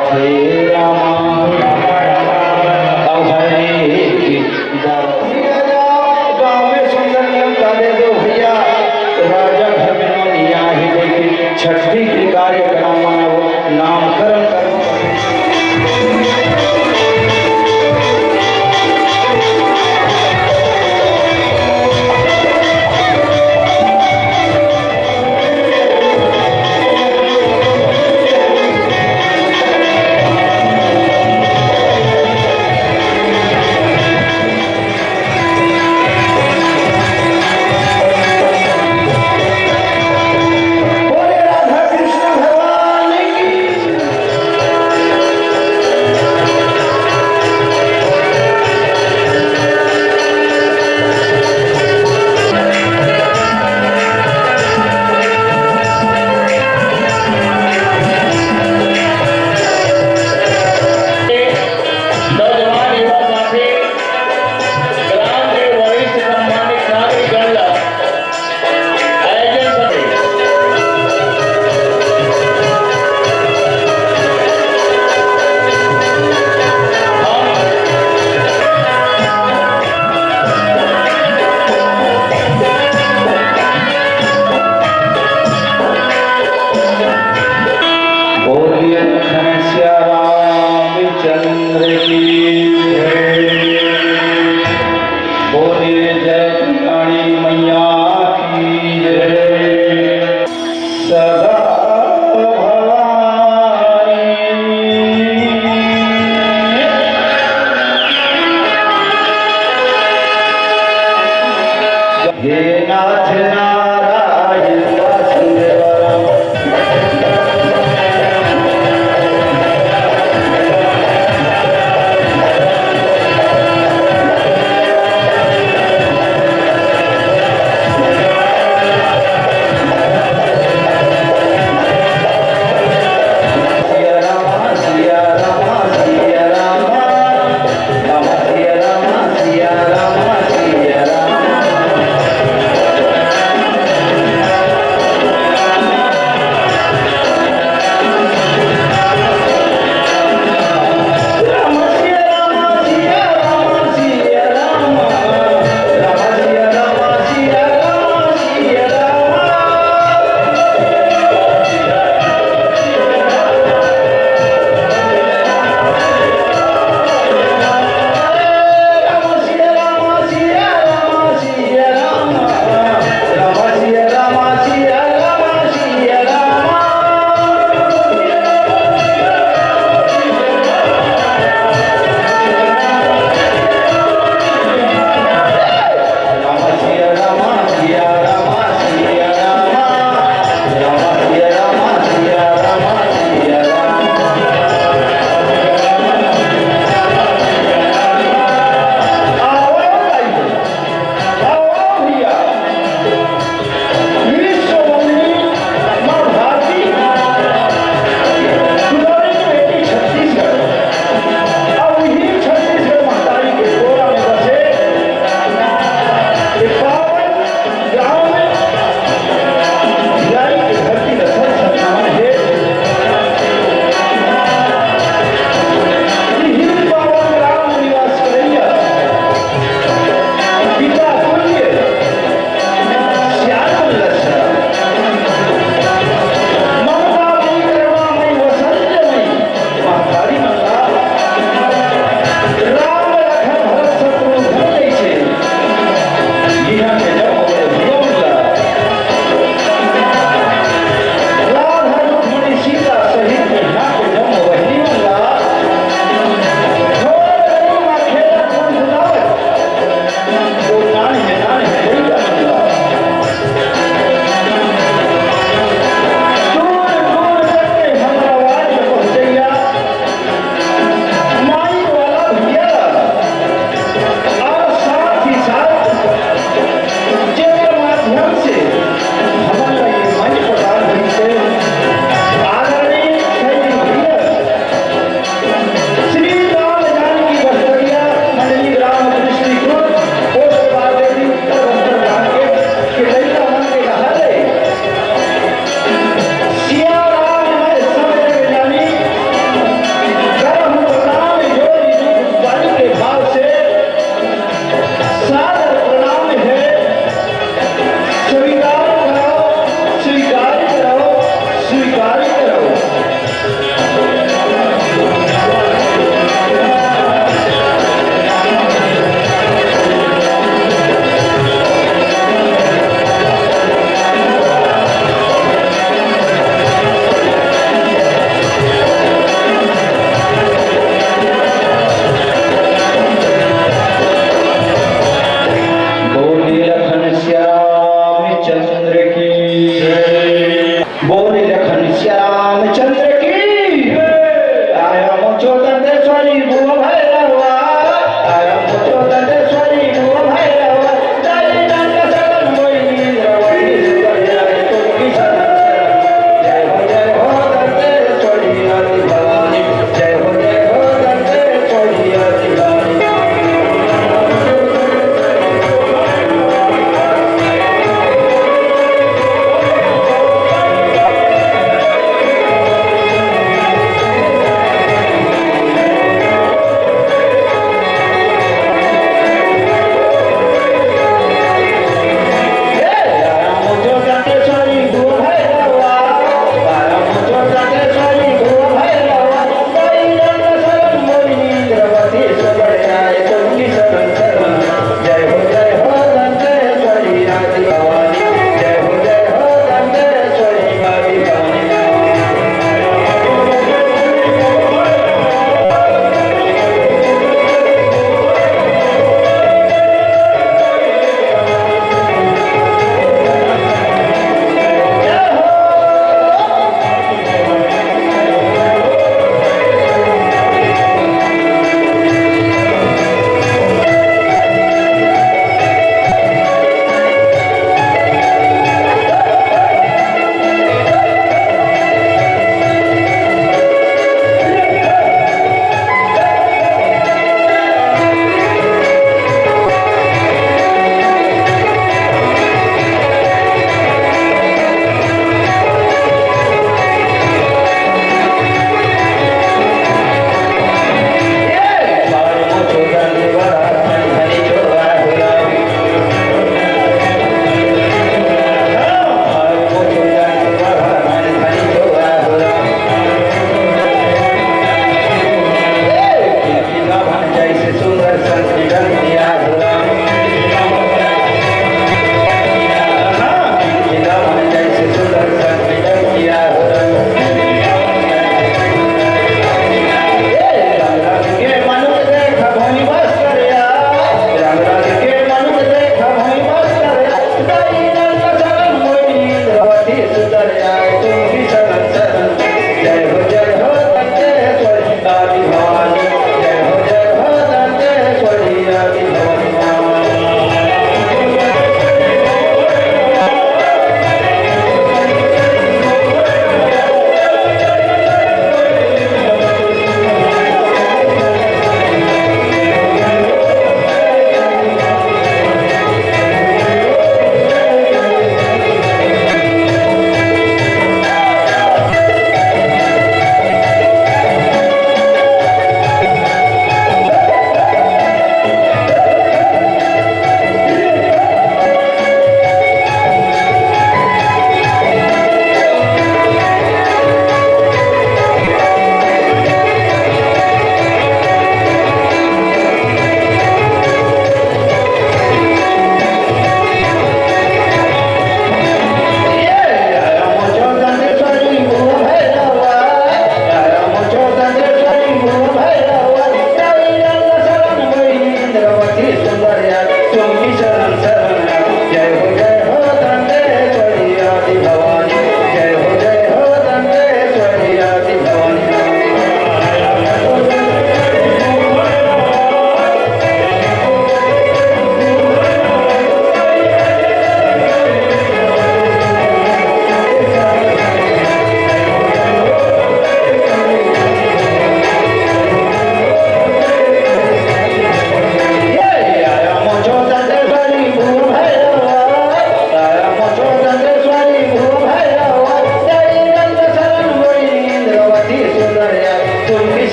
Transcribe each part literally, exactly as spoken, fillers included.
हरे रामा, रामा रामा, अभय की दास। गाँव में सुंदर नियम डाले दो भैया, राजा घर में नोनिया ही, लेकिन छठी के कार्यक्रम मनाओ, नामकरण करो।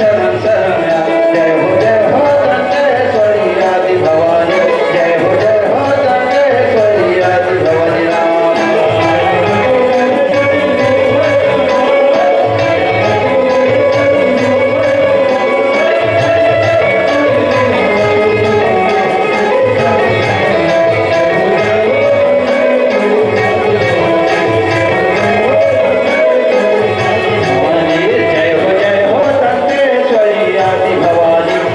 जय हो, जय हो दंतेश्वरी आदि भवानी, जय हो, जय हो दंतेश्वरी आदि भवानी राम। जय हो, जय हो दंतेश्वरी आदि भवानी।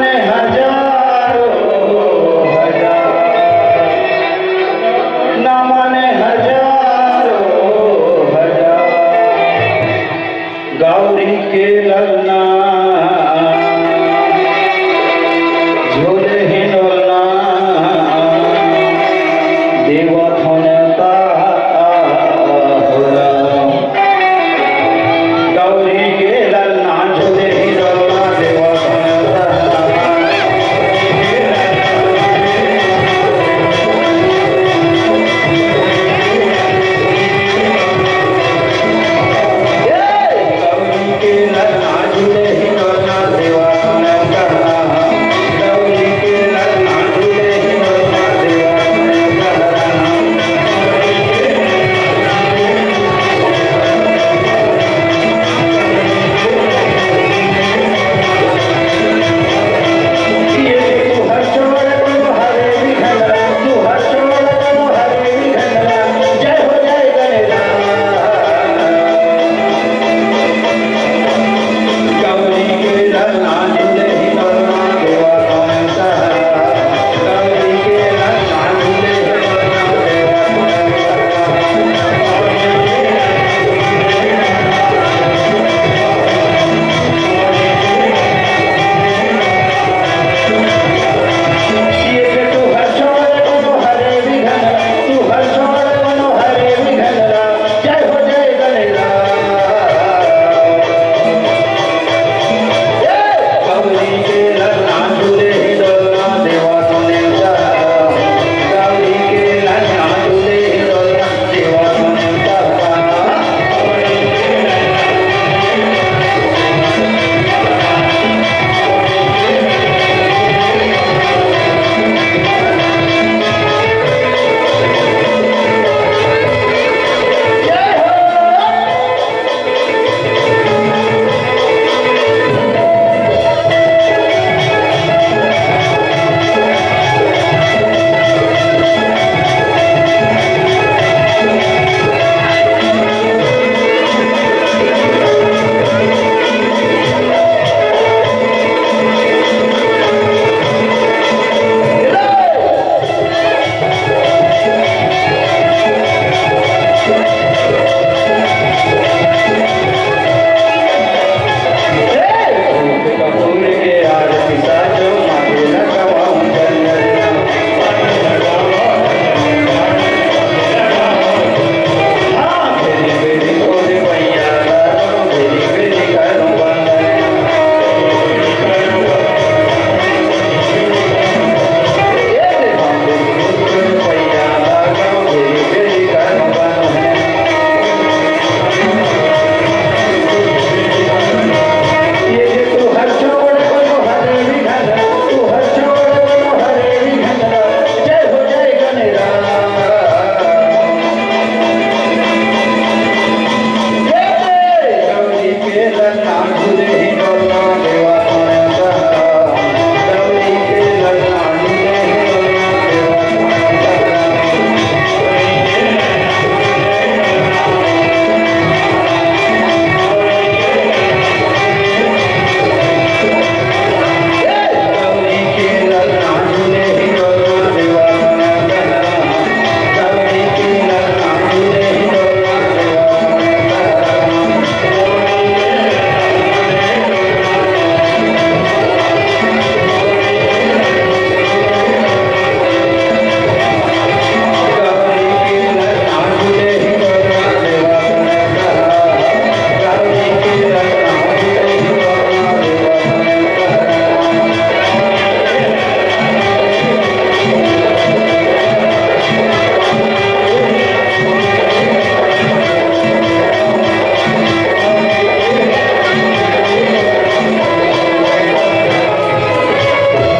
हजारों हजार, नमन हजारों हजार। गौरी के ललना, झूले हिंडोलना, देवत होने ता हो राम। गौरी के ललना, झूले हिंडोलना, देवत होने ता।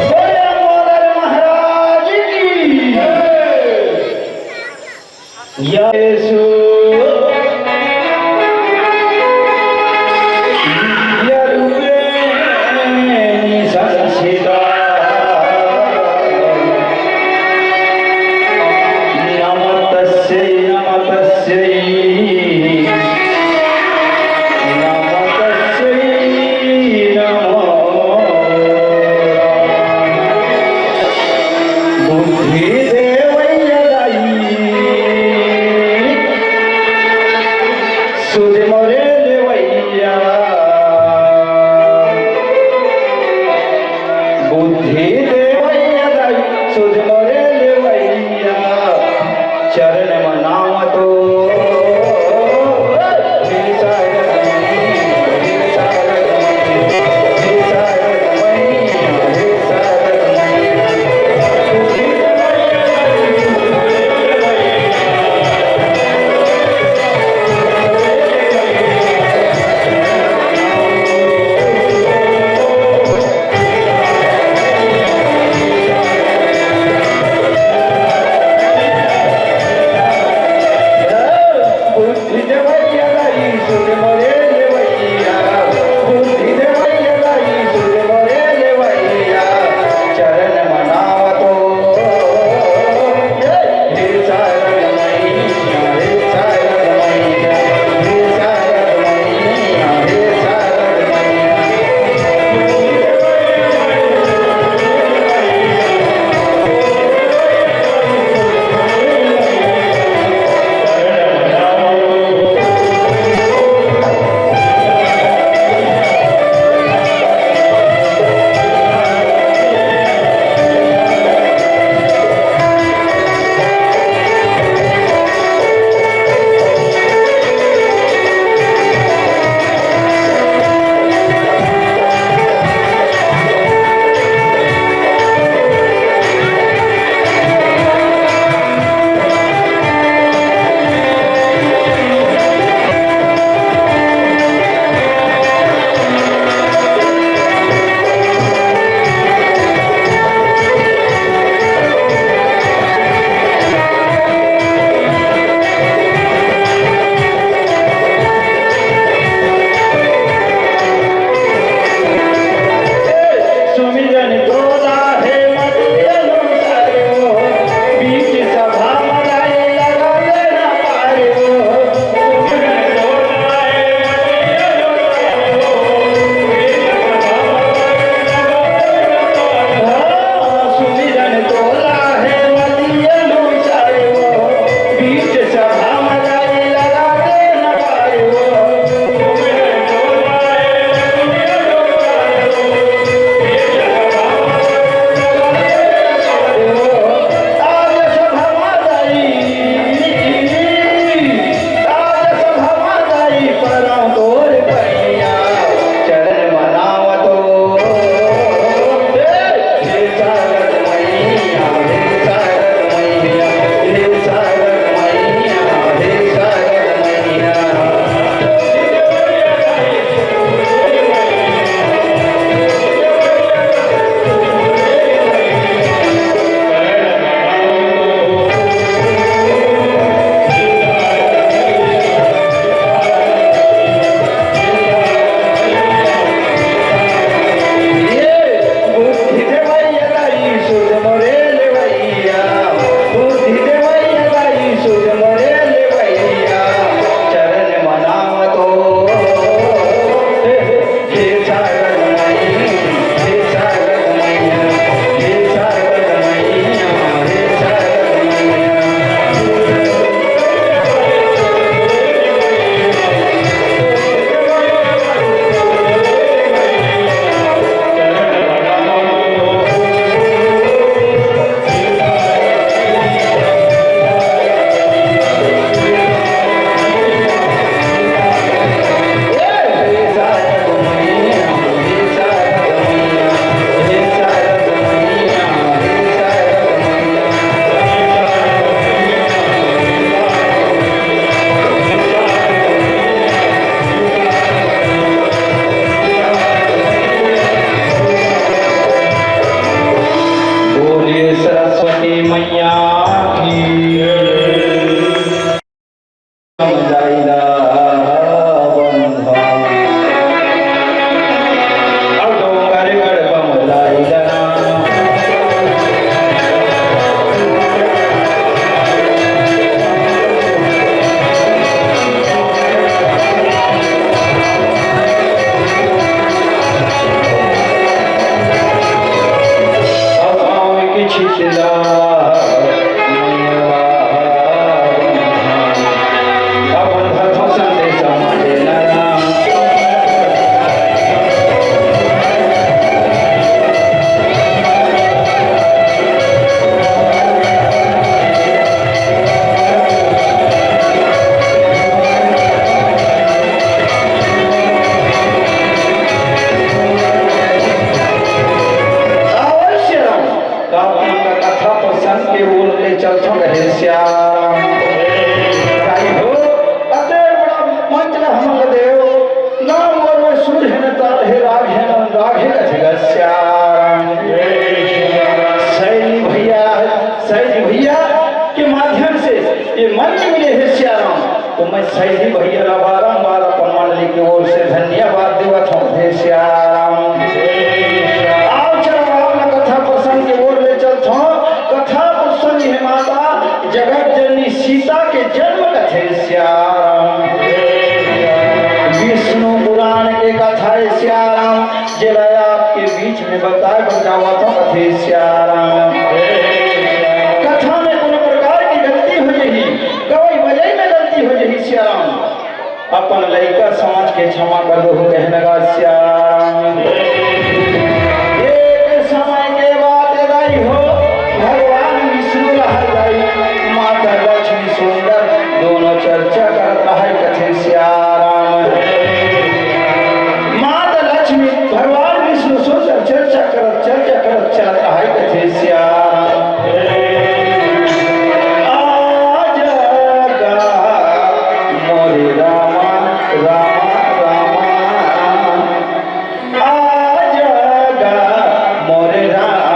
बोले महाराज की। यीशु या रूपेण संस्थिता। नमः तस्यै, नमः तस्यै, नमः तस्यै नमो हे देवैया दाई, सुध मोरे लेवैया, चरण मनावत हो। हे सारद मैया, हे सारद मैया, हे सारद मैया, हे सारद मैया। बुद्धि देवैया दाई, सुध मोरे लेवैया। बुद्धि देवैया दाई, सुध मोरे लेवैया। चरण मनावत हो। हे सारद मैया, हे सारद मैया, हे सारद मैया, हे सारद मैया। सुमिरन तोला हे मति अनुसार हो, बीच सभा म दाई लगा देना पार हो। सुमिरन तोला हे मति अनुसार हो, बीच सभा म दाई लगा देना पार हो। हाँ, सुमिरन तोला हे मति अनुसार हो, बीच सभा म दाई लगा देना पार हो। बोलिए सरस्वती मैया की। भाई जी, भैया ला बारंबार अपन मंडली के ओर से धन्यवाद देवत हौं। हे सियाराम। आओ चलो, आप ला कथा प्रसंग के ओर ले चलत हौं। कथा प्रसंग हे माता जगत जननी सीता के जन्म कथे सियाराम। विष्णु पुराण के कथा हे सियाराम, जेला आपके बीच में बताए बर जावत हौं कथे सियाराम। कथा में कोनो प्रकार के गलती हो जही, गवई बजई में गलती हो जही सियाराम, अपन लइका समझ के क्षमा कर दो, कहना गा सियाराम। एक समय के बात दाई हो, भगवान विष्णु रहय दाई, माता लक्ष्मी सुंदर दोनों चर्चा करत रहय कथे सियाराम। माता लक्ष्मी भगवान विष्णु सुंदर चर्चा करत, चर्चा करत चलत रहय कथे सियाराम। आजा गा मोरे रामा, रामा, रामा। आजा गा मोरे रामा।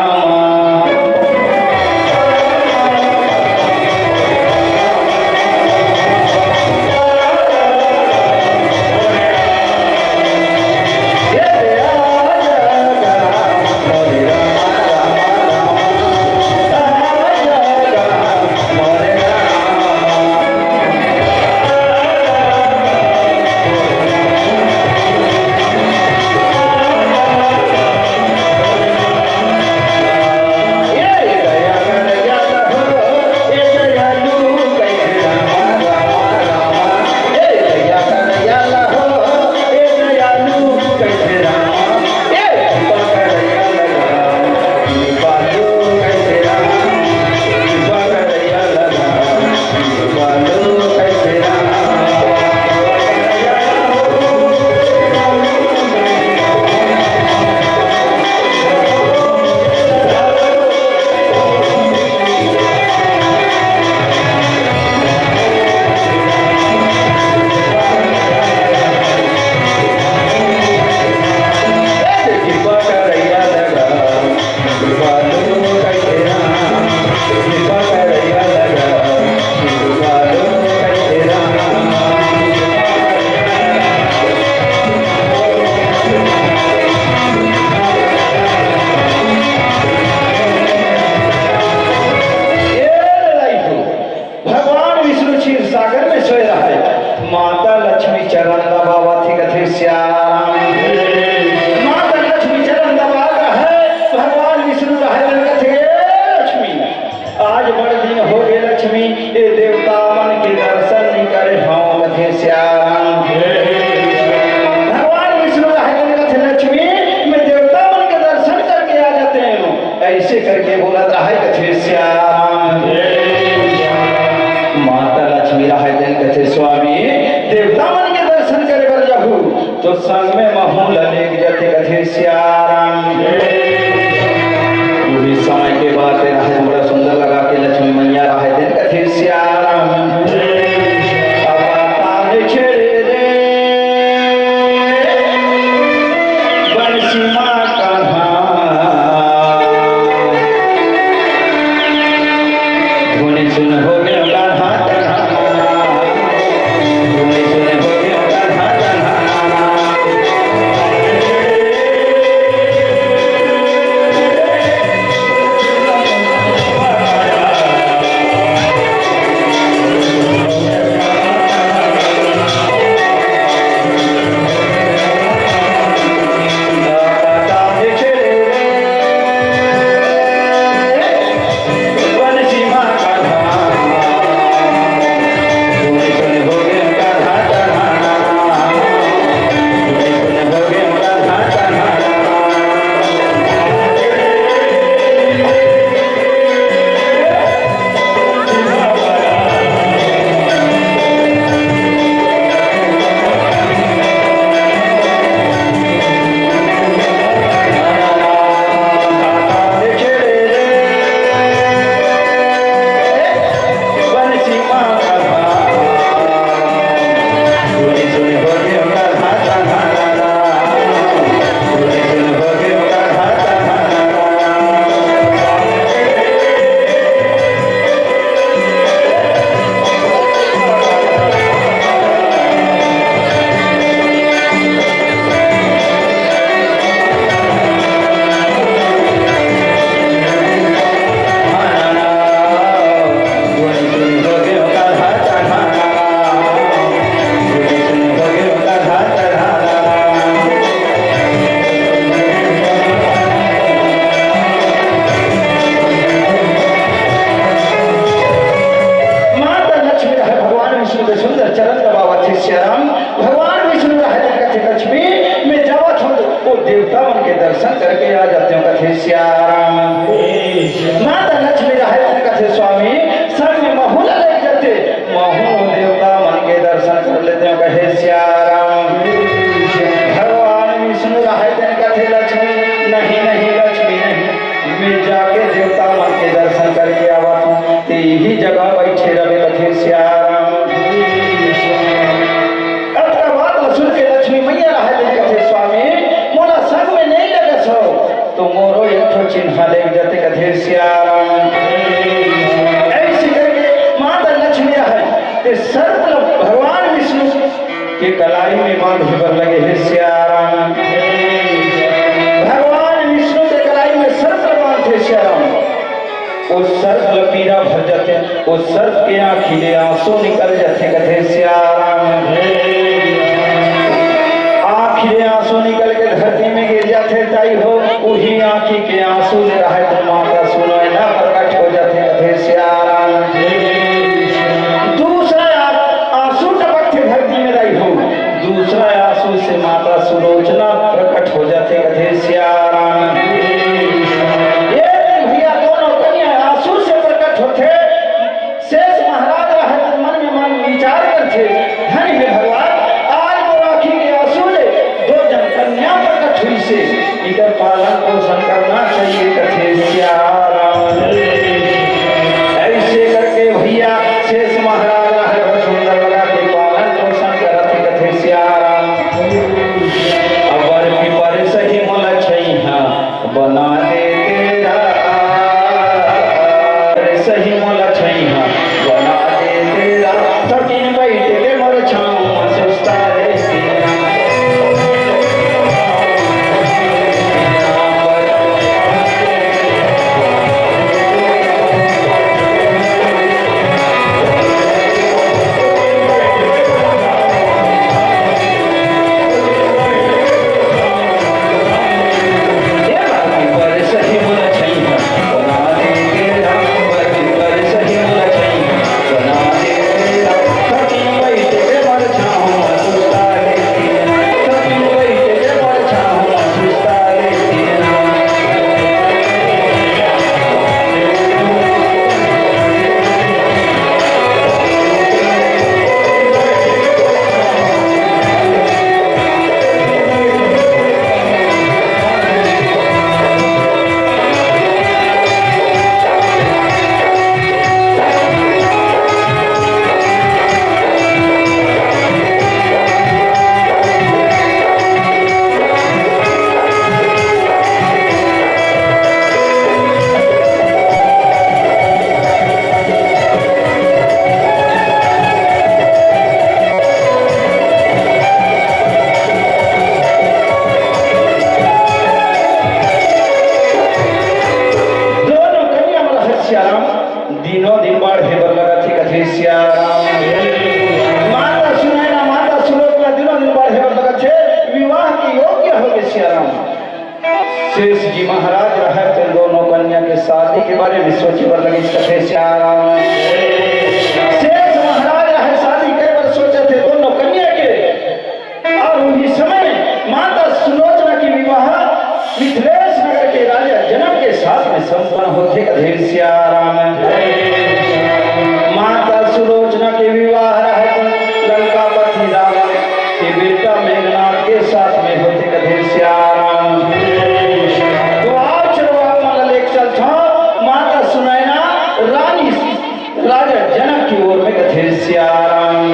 भगवान विष्णु क्षीर सागर में सोए रहय। माता लक्ष्मी चरण दबावत हे कथे सियाराम। माता लक्ष्मी चरण दबावत रहय, भगवान विष्णु रहय कथे, "हे लक्ष्मी, आज बड़ दिन हो गे लक्ष्मी, ए देवता मन के दर्शन नइ करे हौं," कथे सियाराम। भगवान विष्णु रहय कथे, "लक्ष्मी, मैं देवता मन के दर्शन करके आ जाते हौं।" अइसे करके बोलत रहय कथे सियाराम। माता लक्ष्मी रहय तेन कथे, "स्वामी, देवता मन के दर्शन करे बर जाहू, तो संग में महूं ला लेग जाते," कथे सियाराम। उही समय के बात रहय, बड़ा सुंदर लगा के लक्ष्मी मैया रहय तेन कथे सियाराम। बंसी माँ कन्हा, धुन सुन हो गयो कन्हा कन्हा, धुन सुन हो गयो कन्हा कन्हा। में जाके देवता मन के दर्शन करके आवत हूँ, ते इही जगह बैठे रहे कथे सियाराम। अतका बात ल सुन के लक्ष्मी मैया रहत हे कथे, स्वामी, मोला संग में नहीं लगत हो, तो मोरो एक ठो चिन्हा ले जाते कथे सियाराम। ऐसे करके माता लक्ष्मी रहत हे, ते सर्प ल भगवान विष्णु के कलाई में बांधे बर लगे हे सियाराम। भगवान विष्णु के कलाई में सर्प बांधे सियाराम। वो सर्प ल पीरा भर जाथे, वो सर्प के आंखी ले आंसू निकल जाथे, कथे सियाराम। आंखी ले आंसू निकल के धरती में गिर जाथे, ताई हो, उही आंखी के आंसू ले रहत माता सुनैना प्रकट हो जाथे, कथे सियाराम। दूसरा आंसू टपकथे धरती में, दाई हो, दूसरा आंसू से माता सुलोचना प्रकट हो जाथे, कथे सियाराम। ये भैया दोनों कन्या आंसू से प्रकट होथे। शेष महाराज रहत मन में मन विचार करथे, धन हे भगवान, आज मोर आंखी के आंसू ले दो जन कन्या प्रकट हुई से, इकर पालन पोषण करना चाहिए, कथे सियाराम। ऐसे करके भैया शेष महाराज रहत सुंदर लगा के पालन पोषण करत हे, कथे सियाराम। अबर पिपर सही मोला छैहा बना दे तेरा, अरे सही मोला छैहा बना दे तेरा, थकिन बैठ के मोर छाँव में सुस्ता रे तेरा। दोनों कन्या मन ह सियाराम दिनों दिन बढ़े बर लगत हे, कथे सियाराम। माता सुनैना, माता सुलोचना दिनों दिन बढ़े बर लगत हे, विवाह के योग्य हो गे सियाराम। शेष जी महाराज रहत हे, दोनों कन्या के शादी के बारे में सोचे बर लगिस, कथे सियाराम। शेष महाराज रहत शादी करे बर सोचत हे दोनों कन्या के, और उही समय में माता सुलोचना के विवाह मिथिलेश नगर के राजा जनक के साथ में संपन्न होथे, कथे सियाराम। माता सुलोचना के विवाह रहत लंकापति रावण के बेटा मेघनाथ के साथ में होथे, कथे सियाराम। तो आप चलो, आप मन ला लेके चलथों माता सुनैना रानी राजा जनक के ओर में, कथे सियाराम।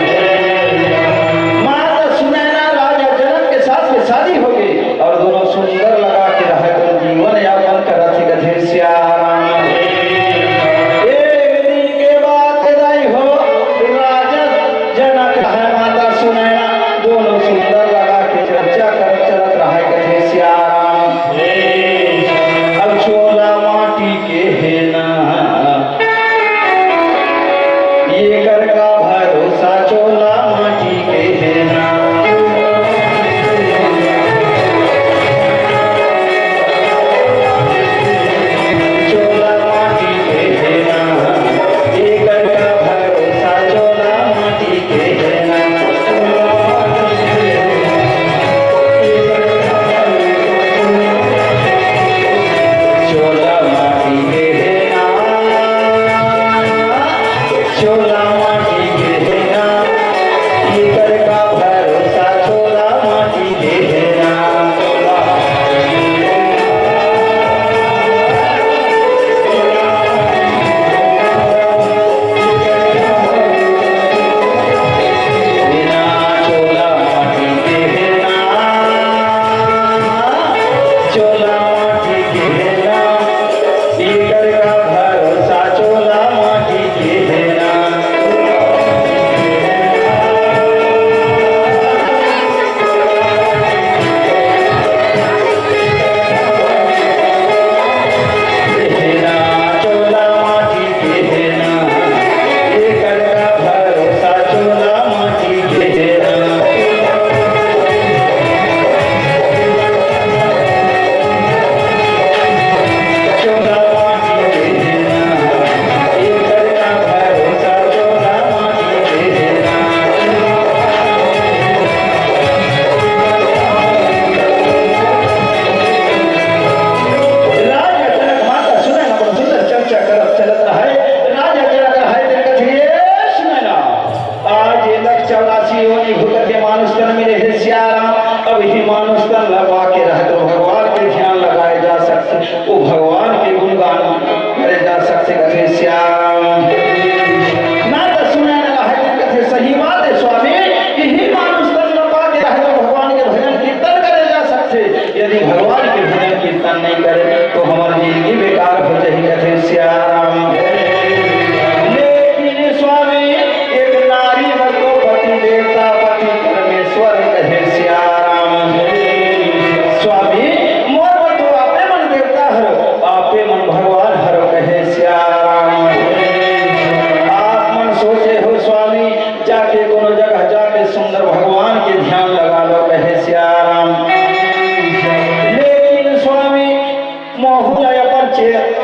माता सुनैना राजा जनक के साथ में शादी हो गे और दोनों सुंदर लगा के रहत हे, जीवन यापन करत हे, कथे सियाराम।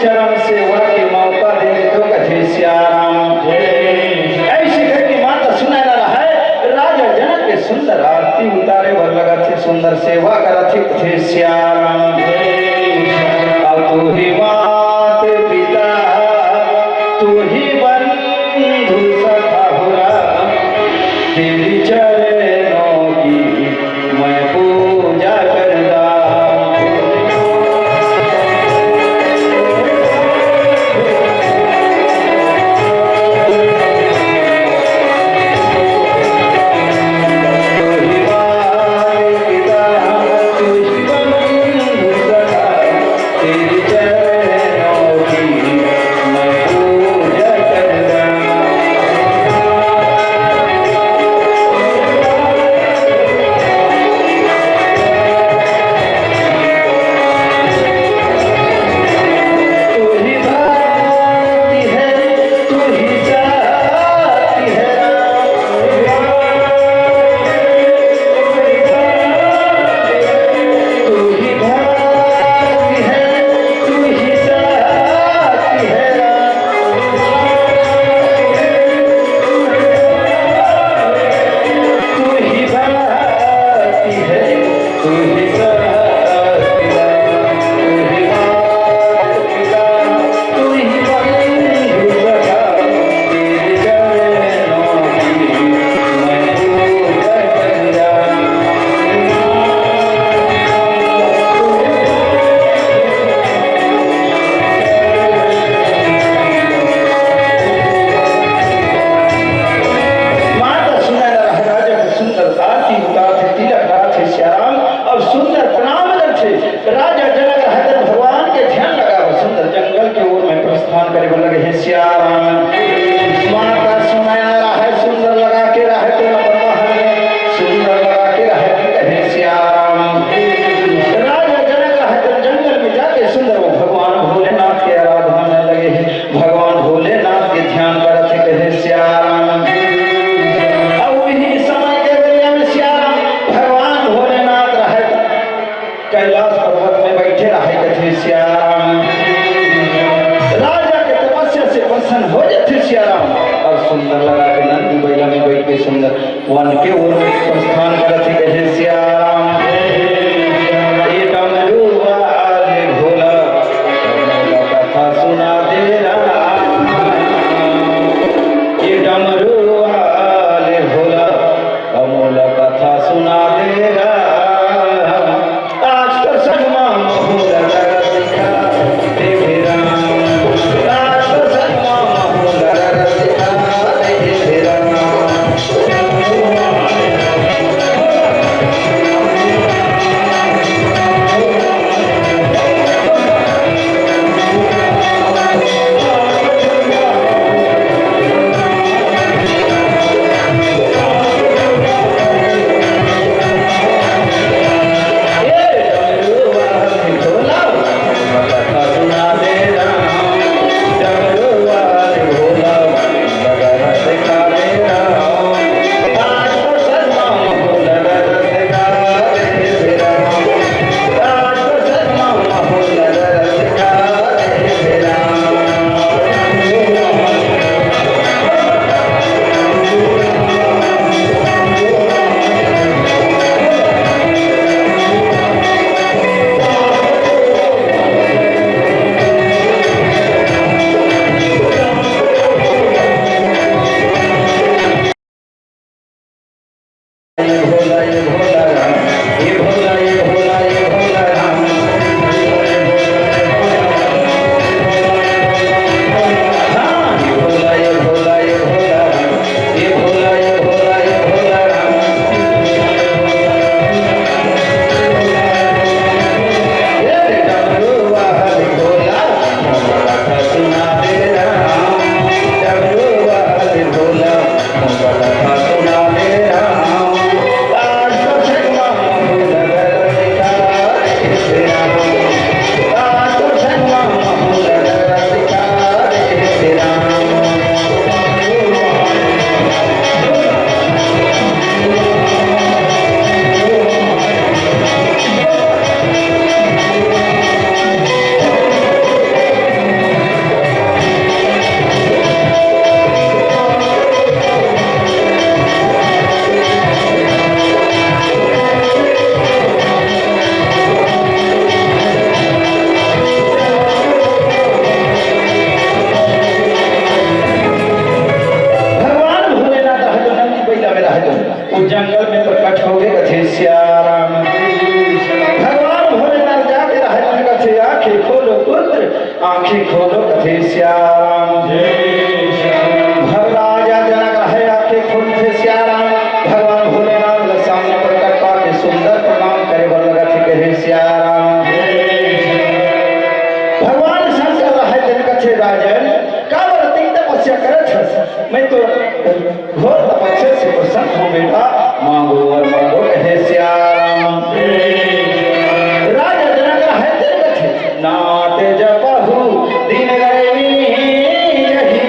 चरण सेवा के मौका दे दे तो कथे सियाराम। ऐसे करके माता सुनैना रहय, राजा जनक के सुंदर आरती उतारे बर लगत हे, सुंदर सेवा करत हे, कथे सियाराम। अब तू ही मात पिता, तू ही बंधु सखा हो राम, तेरी चरणों की मैं पूजा करदा। माता सुनैना रहय, राजा के सुंदर आरती उतारथे, तिलक लगाथे सियाराम, अउ सुंदर प्रणाम करथे। राजा जनक रहय तेन भगवान के ध्यान लगावय, सुंदर जंगल के ओर में प्रस्थान करे बर लगे हे सियाराम। माता सुनैना रहय, सुंदर लगा के रहय तेन अपन महल में, सुंदर लगा के रहय तेन कहे सियाराम। राजा जनक रहय तेन जंगल में जाके सुंदर वो भगवान भोलेनाथ के आराधना में लगे हे। भगवान भोलेनाथ के ध्यान करत हे, कहे सियाराम। अउ इही समय के बेरिया में सियाराम भगवान भोलेनाथ रहय, कैलाश पर्वत में बैठे रहय, कथे सियाराम। राजा के तपस्या से प्रसन्न हो जथे सियाराम, अउ सुंदर लगा के नंदी बैला में बैठ के सुंदर वन के ओर प्रस्थान करत हे, कहे सियाराम। ए डमरू वाले भोला, कथा सुना दे राम। ए डमरू वाले भोला, अमूल कथा सुना दे राम। आज तो सनमा महूल दरद दिखा दे राम। आज तो सनमा महूल दरद दिखा दे राम। हे सियाराम। हे सियाराम। भग राजा जनक रहे आके फूल थे सियाराम। भगवान भोलेनाथ ला सामने प्रकट पाके सुंदर प्रणाम करे बर लगत हे, कहे सियाराम। हे सियाराम। भगवान शंकर रहे तेन कथे राजन, काबर अतिक तपस्या करत हस? मैं तो घोर तपस्या से प्रसन्न हूँ बेटा, मांगो वर मांगो, कहे सियाराम। राजा जनक रहे तेन कथे, नात जपहु दिन रवि जही,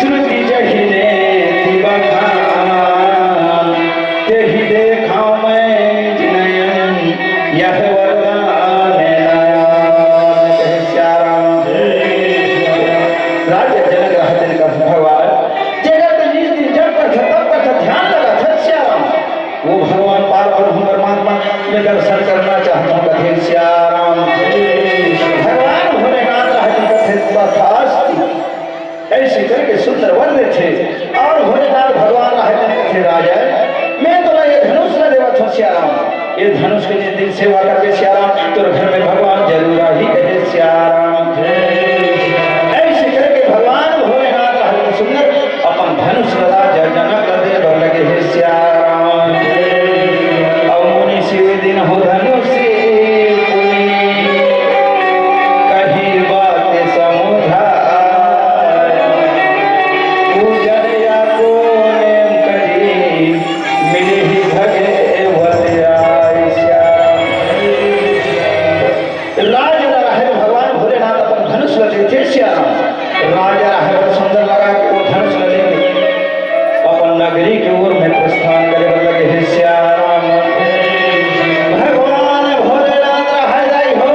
श्रुति जही नेति बखान, तेहि देखा मैं निज नयन, यह वरदान नया। कहे सियाराम। राजा जनक रहे तेन कथे भगवान, जेकर तो निज दिन जप करथे, तप करथे, ध्यान लगाथे सियाराम, वो भगवान पार ब्रह्म परमात्मा मैं दर्शन करना चाहता हूँ, कथे सियाराम। भगवान भोलेनाथ रहे तेन कथे तथास्तु। ऐसे करके सुंदर वर देथे अउ भोलेनाथ भगवान रहे तेन कथे राजा, मैं तोला ये धनुष ला देवत हूँ सियाराम, ये धनुष के जिस दिन सेवा करबे सियाराम, तोर घर में भगवान जरूर आही, कहे सियाराम। ऐसे करके भगवान भोलेनाथ रहे तेन सुंदर अपन धनुष राजा जनक ला दे बर लगे हे सियाराम। अउ मुनि शिव दिन हो धनुष पुनि, कही बात समुझाय। पूजन या को नेम करी, मिलहि भगवत आय। सियाराम। राजा रहे भगवान भोलेनाथ अपन धनुष ल देथे सियाराम। राजा रहे बड़ सुंदर लगा के वो धनुष ल लेके अपन नगरी के ओर में प्रस्थान करे बर लगे हे सियाराम। भगवान भोलेनाथ रहे दाई हो,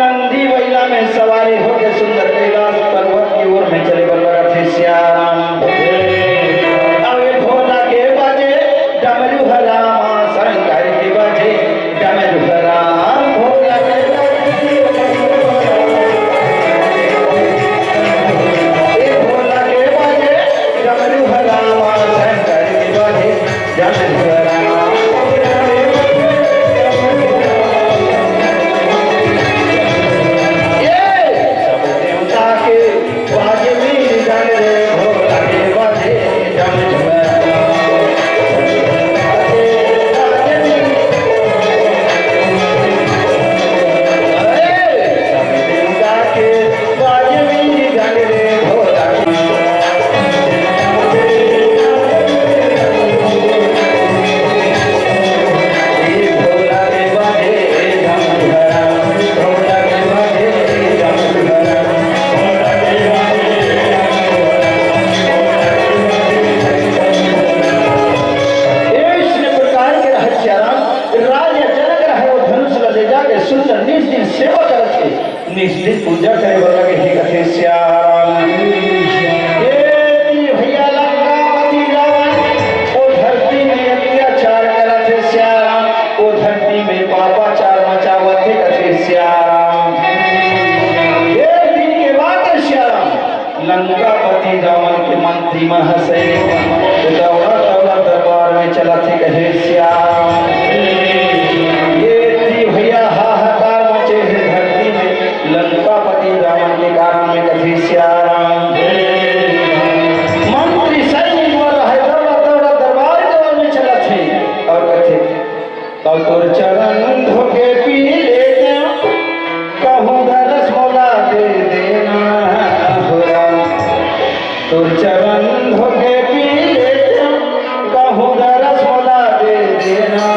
नंदी बैला में सवारी होके सुंदर कैलाश पर्वत की ओर में चले बर लगत हे सियाराम। अबे भोला के बाजे डमरू ह रामा शंकर के बाजे, डमरू ह राम भोला के बाजे। ए भोला के बाजे डमरू ह रामा शंकर के बाजे, डमरू ह राम भोला के बाजे। ए सब देवता के ऐसने प्रकार के रहत सियाराम, राजा जनक रहे, वो धनुष ल ले जाके सुंदर निज दिन सेवा करत हे, निज दिन पूजा करे बर लगे हे, कथे सियाराम। ये तीन भैया लंकापति रावण, वो धरती में अत्याचार करत हे सियाराम, वो धरती में पापाचार मचावत हे, कथे सियाराम। ये दिन के बात हे सियाराम, लंकापति रावण के मंत्री मन ह सैनिक मन दौड़ा दौड़ा दरबार में चलत हे, कहे सियाराम। ये ती भैया हाहाकार मचे हे धरती में, लंकापति रावण के कारण में, कथे सियाराम। मंत्री सैनिक मन रहे दौड़ा दौड़ा दरबार के ओर में चलत हे अउ कथे, तब तोर चरण धोके पी लेतेंव, कहूँ दरस मोला दे देना हो राम। तोर चरण धोके पी लेतेंव, कहूँ दरस मोला दे देना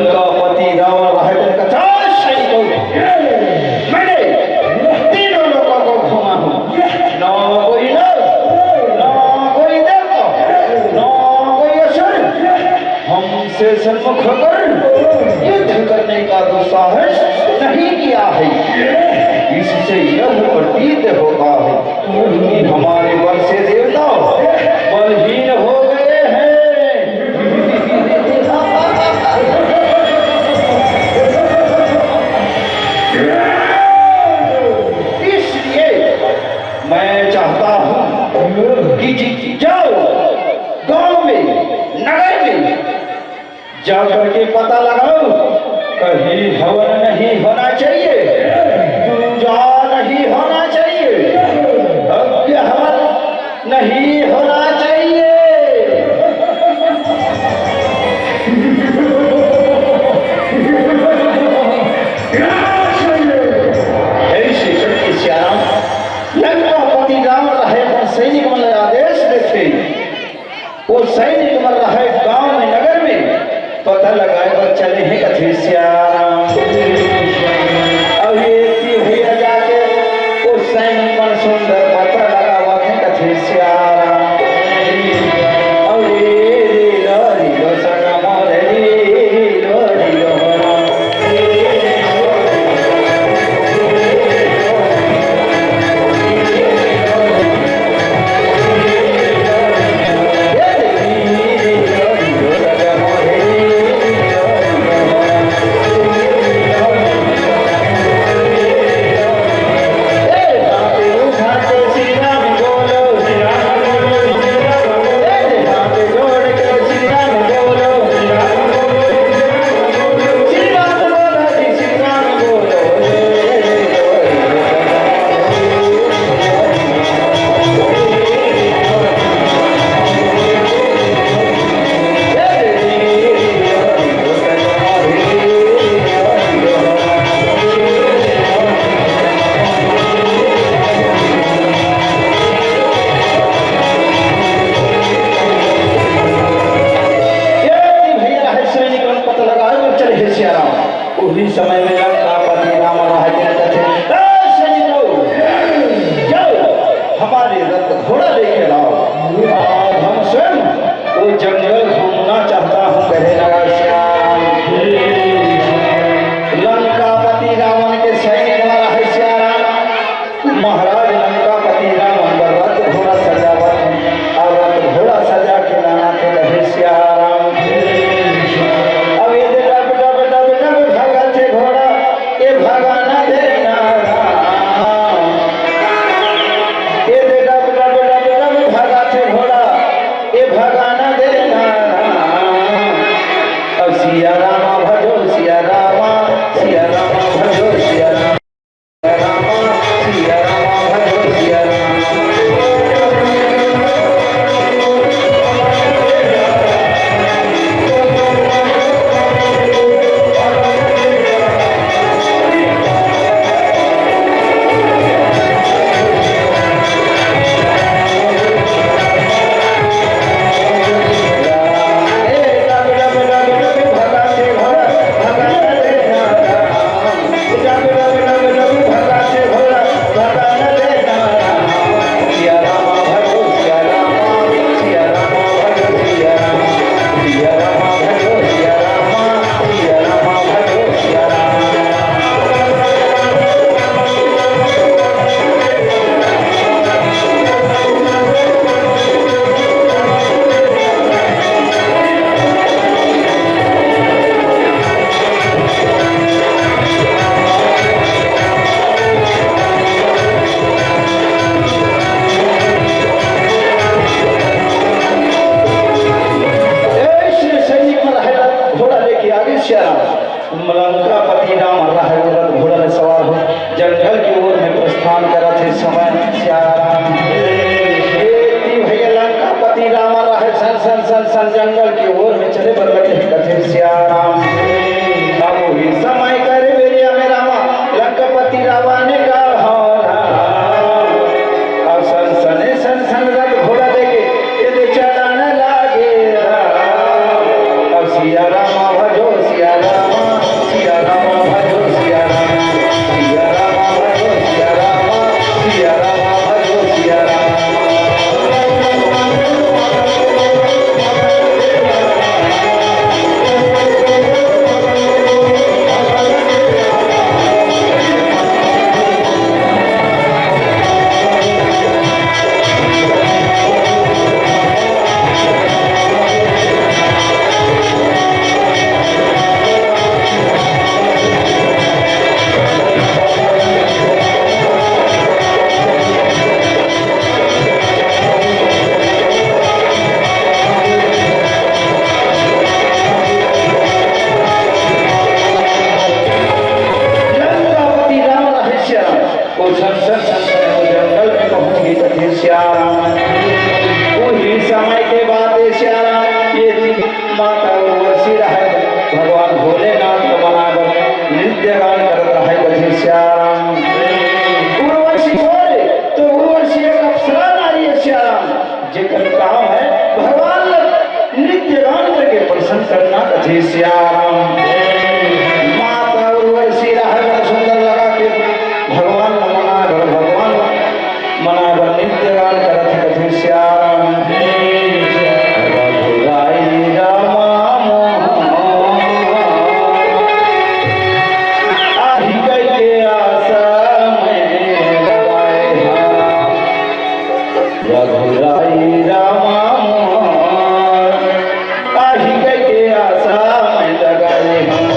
का पति रावण रहे तेन कथे, "सैनिकों, मैंने तीनों लोकों को घूमा हूँ, ना कोई नर, ना कोई देवता, ना कोई असुर हमसे सन्मुख होकर युद्ध करने का दुस्साहस नहीं किया है। इससे यह प्रतीत होता है कि हमारे वर से देवता बलहीन हो गए हैं।" इसलिए मैं चाहता हूँ कि जि-, जाओ गांव में, नगर में, जा करके पता लगाओ, कहीं हवन नहीं होना चाहिए, पूजा नहीं होना चाहिए, यज्ञ हवन नहीं होना चाहिए। ऐसे करके सियाराम लंकापति रावण रहे अपन सैनिक मन ला आदेश देथे। वो सैनिक मन रहे गांव में, नगर में पता लगाए बर चले हे कथे सियाराम। अब ये ती भैया जाके वो सैनिक मन सुंदर पता लगावत हे कथे सियाराम। अब ये रे लो रे लो सगा मोरे रे लो रे लो। ये भैया है सैनिक मन पता लगाए बर चले हे सियाराम। उही समय में लंकापति रावण रहे तेन कथे, "ए सैनिकों, जाओ, हमारे रथ घोड़ा लेके लाओ। आज हम स्वयं वो जंगल घूमना चाहता हूँ," कहे लगा सियाराम। लंकापति रावण के सैनिक मन रहे सियाराम। महाराज लंकापति रावण बर रथ घोड़ा सजावत हे, अउ रथ घोड़ा सजा के लानत हे, कहे सियाराम। अब ये दे डब डब डब डब भगत हे घोड़ा, ये भगाना देना राम। ये दे डब डब डब डब भगत हे घोड़ा, ये भगाना देना राम। अब सिया रामा भजो सिया रामा, सिया रामा भजो सिया रामा। ऐसे सैनिक मन रहे घोड़ा लेके आगे सियाराम। लंकापति रावण रहे घोड़ा ले सवार हो जंगल की ओर में प्रस्थान करत हे समय सियाराम। ए ती भैया लंकापति रावण रहे सन सन सन सन जंगल की ओर में चले बर लगे हे कथे सियाराम। अब वही समय करे बेरिया में रामा लंकापति रावण ने कहा। अब सन सने सन सन रथ घोड़ा लेके ये दे चलन लागे। अब सिया रामा भजो सिया रामा। नाथ के मनाए बर नृत्य गान करत रहय कथे सियाराम। उर्वशी होय तो उर्वशी एक अप्सरा नारी हे सियाराम, जेकर काम हे भगवान ल नृत्य गान करके प्रसन्न करना कथे सियाराम। माता उर्वशी रहय बड़ सुंदर लगा के भगवान ल मनाए बर, भगवान ल मनाए बर नृत्य गान करत हे कथे सियाराम। रघुराई रामा मोहन, आही कहिके आसा मैं लगाए हँव। रघुराई रामा मोहन, आही कहिके आसा मैं लगाए हँव।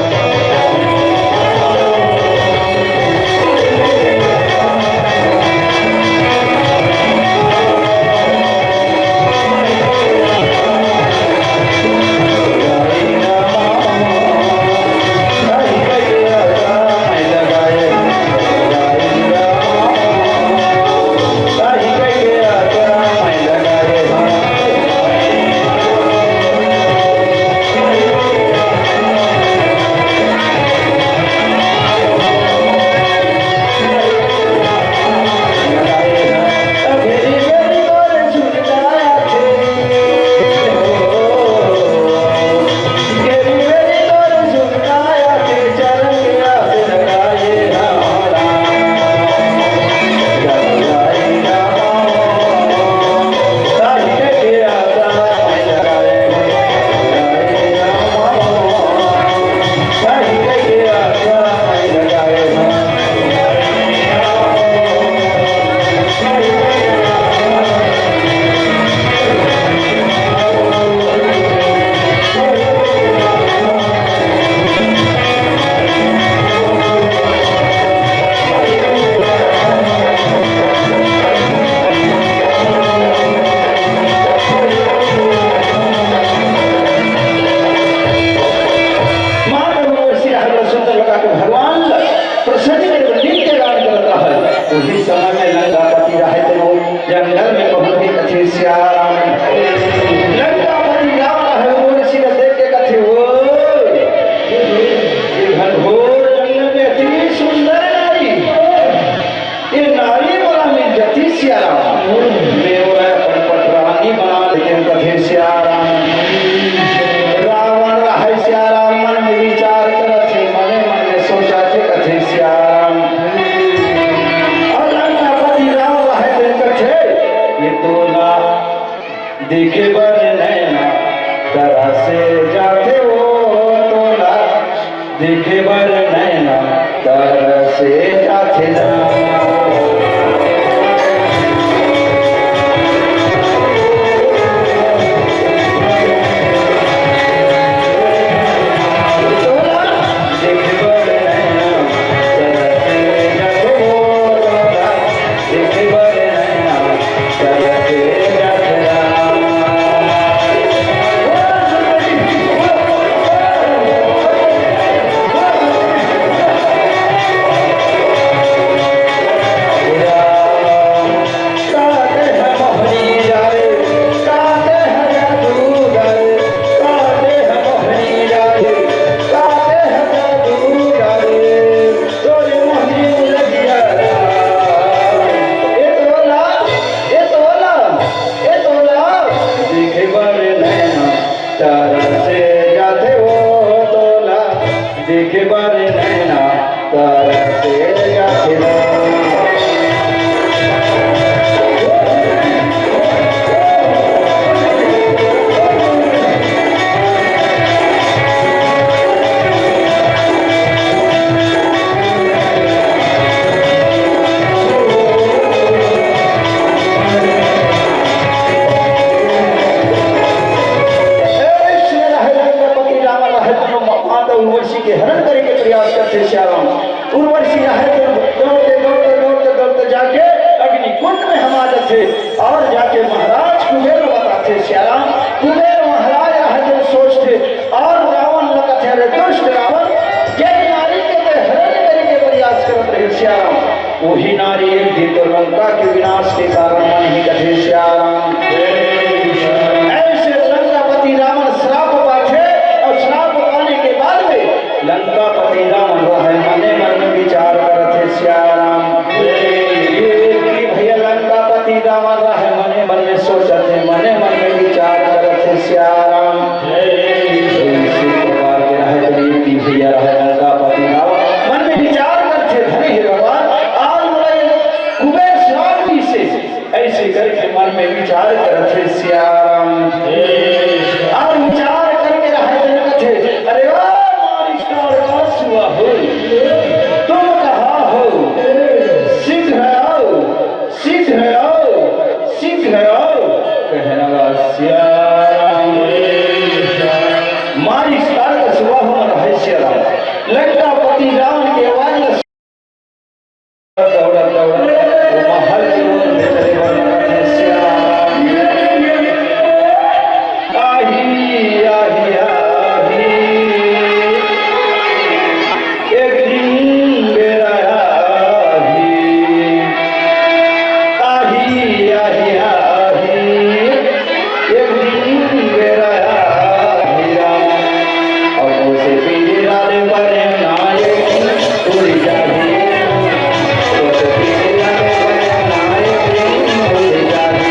माता उर्वशी ह बड़ा सुंदर लगा के भगवान ल प्रसन्न करे बर नृत्य गान करत रहय। उही समय में लंकापति रहय तेन जंगल में पहुंच के कथे सियाराम। लंकापति रावण ह उर्वशी ल देख के कथे, "ओ, ये घनघोर जंगल में अति सुंदर नारी।" ये नारी मोला मिल जाती सियाराम, मैं ओला अपन पटरानी बना लेतेंव कथे सियाराम। रावण रहय सियाराम मन में विचार करत हे, मने मन में सोचत हे कथे सियाराम। अउ लंकापति रावण रहय तेन कथे, ये तो ना देखे बर नैना तरसे जाथे ओ तोला, देखे बर नैना तरसे जाथे ना। तोला देखे बर नैना तरसे जाथे ओ तोला। तोरे मोहनी मुलगिया। ए तोला, ए तोला, ए तोला। देखे बर नैना तरसे जाथे ओ तोला, देखे बर नैना तरसे जाथे ना। ए, शेर हे लंकापति रावण हे, तेनो माता उर्वशी के हरण करे के प्रयास करथे सियाराम। उर्वशी रहय तेन दौड़ते, दौड़ते, दौड़ते, दौड़ते जाके अग्नि कुंड में हमा जाथे अउ जाके महाराज कुबेर ल बताथे सियाराम। कुबेर महाराज रहय तेन सोचथे अउ रावण ल कथे, "अरे दुष्ट रावण, जेन नारी के तैं हरण करे के प्रयास करत रहे सियाराम, उही नारी एक दिन तो लंका के विनाश के कारण बनही," कथे सियाराम। अइसे लंकापति रावण श्राप पाथे अउ श्राप पाने के बाद में लंकापति रावण रहय, मने मन में विचार करत हे सियाराम। कि भैया लंकापति रावण रहय, मने मन में सोचत हे, मने मन में विचार करत हे सियाराम। इसी प्रकार के रहय, तो ये भी भैया रहय लंकापति रावण, मन में विचार करत हे, धनी हे भगवान, आज मोला ये कुबेर श्राप से ऐसे करके मन में विचार करत हे सियाराम। और विचार करके रहय तेन कथे, "अरे ओ मारिस्टार का सुआ हो, तुम कहाँ हो? शीघ्र आओ, शीघ्र आओ, शीघ्र आओ।" कहने लगा सियाराम। मारिस्टार का सुआ हो रहय सियाराम। लंकापति रावण के आवाज ल दौड़त, दौड़त, वो महल के ओर में चले बर लगत हे, श्याम। आही, आही, आही। एक दिन बेरा आही। आही, आही, आही। एक दिन बेरा आही राम। अब उसे पिंजरा ले बने ना एक दिन उड़ जाही। उसे पिंजरा ले बने ना एक दिन उड़ जाही।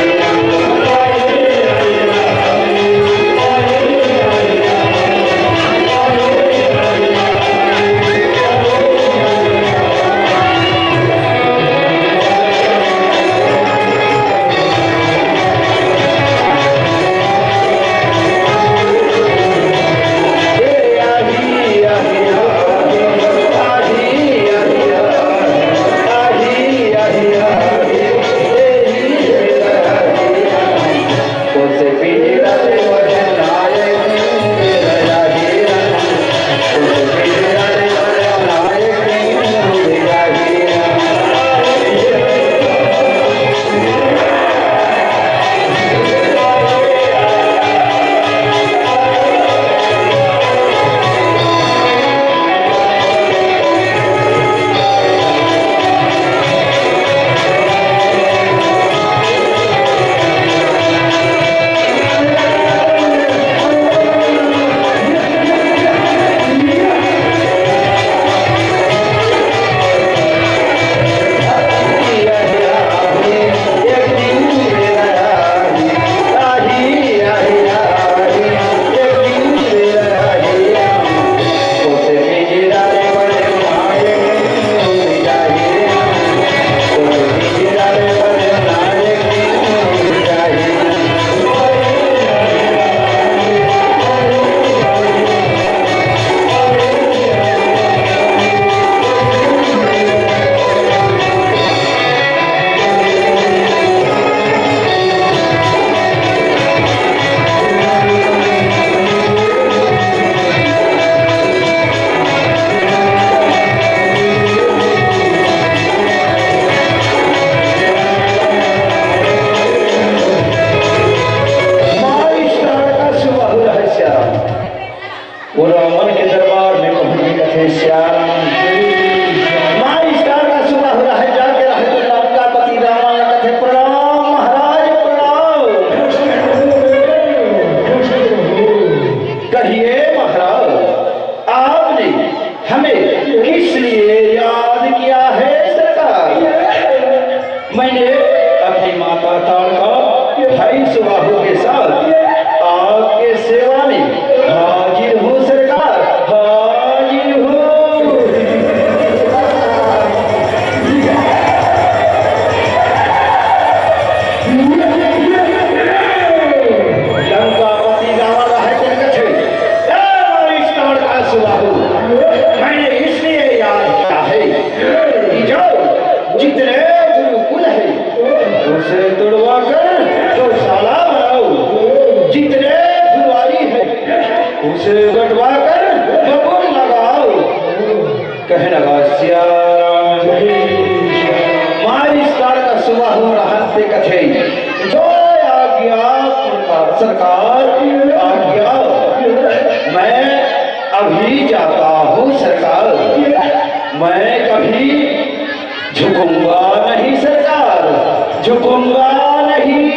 वो रावण के दरबार में पहुंच के कथे, "श्याम।" मारिस्टार का सुबह हो रहा है, जाके रहे तो लंकापति रावण ला कथे, "प्रणाम महाराज, प्रणाम।" कहिए महाराज, आपने हमें किस लिए याद किया है सरकार? मैंने अपनी माता ताड़का, भाई सुबाहु के साथ आपके सेवा में हाजिर हूँ सरकार, हाजिर हूँ। लंकापति रावण है तेरे कछे, ए मारिस्टार का सुबाहु, मैंने इसलिए याद किया है कि जो जितने गुरुकुल है, उसे तुड़वा कर गौशाला बनाओ। जितने फुलवारी है, उसे कटवा कर भवन लगाओ। कहने लगा सिया राम। मारिस्टार का सुबाहु रहन ते कथे, जो आज्ञा सरकार, आज्ञा। मैं अभी जाता हूँ सरकार, मैं कभी झुकूंगा नहीं सरकार, झुकूंगा नहीं।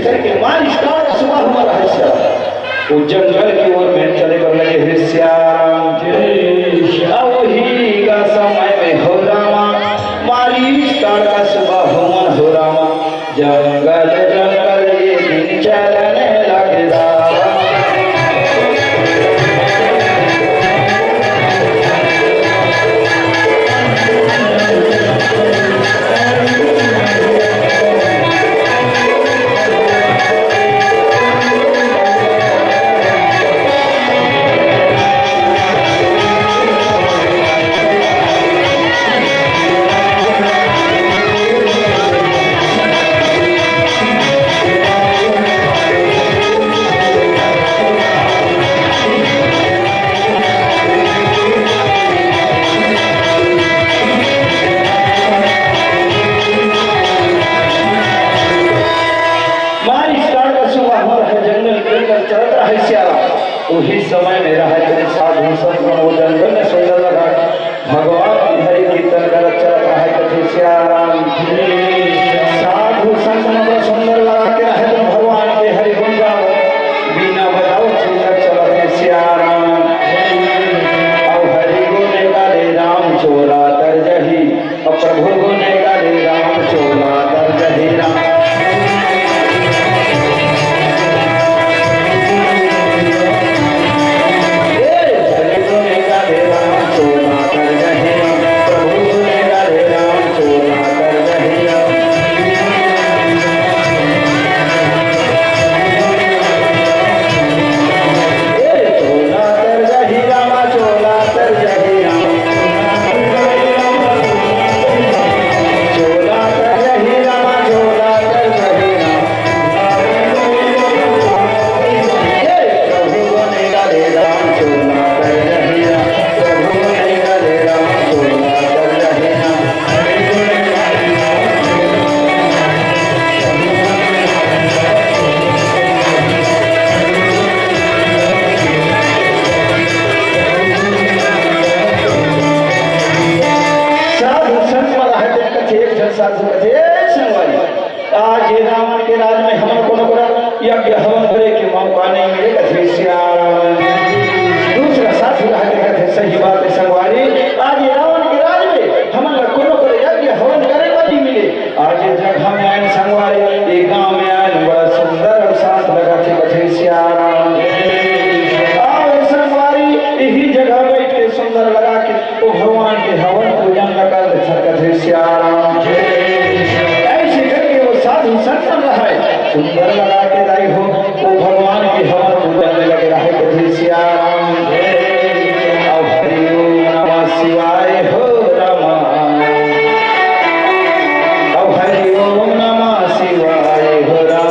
करके मारिस टाड़ का सुबह हुआ रहस्य। वो जंगल की ओर में चले बर लगे हे सियाराम। अब वही का समय में हो रामा, मारिस टाड़ का सुबह हुआ हो रामा, जंगल जंगल ये दिन चलने लगे रामा। मारिस टाड़ का सुबह हुआ है, जंगल जंगल चलत रहे सियारा। उही समय में रहे तेन साधु संत मन वो जंगल में सुंदर लगा भगवान की हरि कीर्तन करत चलत रहे कथे सियाराम। साधु संत मन सुंदर लगा के रहे तो भगवान के हरि गुण गावत, बीना बजावत सुंदर चलत हे सियाराम। अब हरि गुण गाले राम चोला तर जही, अब प्रभु गुण गाले राम चोला तर जही राम। साधु संत वाला है, जब कथे एक झन साधु कथे, "ए संगवारी, आज ये रावण के राज में हमन कोनो करा यज्ञ हवन करे के मौका नहीं मिले," कथे सियाराम। दूसरा साधु रह के कथे, "सही बात है संगवारी, आज ये रावण के राज में हमन ला कोनो करा यज्ञ हवन करे बर नहीं मिले। आज ये जगह में आए संगवारी, ये गांव में आए, बड़ा सुंदर और शांत लगा थे," कथे सियाराम। आओ संगवारी, यही जगह बैठ के सुंदर लगा के ओ भगवान के हवन पूजन ल कर सकत हे सियाराम। ऐसे करके वो साधु संत मन रहे, सुंदर लगा के दाई हो, ओ भगवान के हवन पूजन में लगे रहे कथे सियाराम। अब हरि ओम नमः शिवाय हो रामा। अब हरि ओम नमः शिवाय हो राम।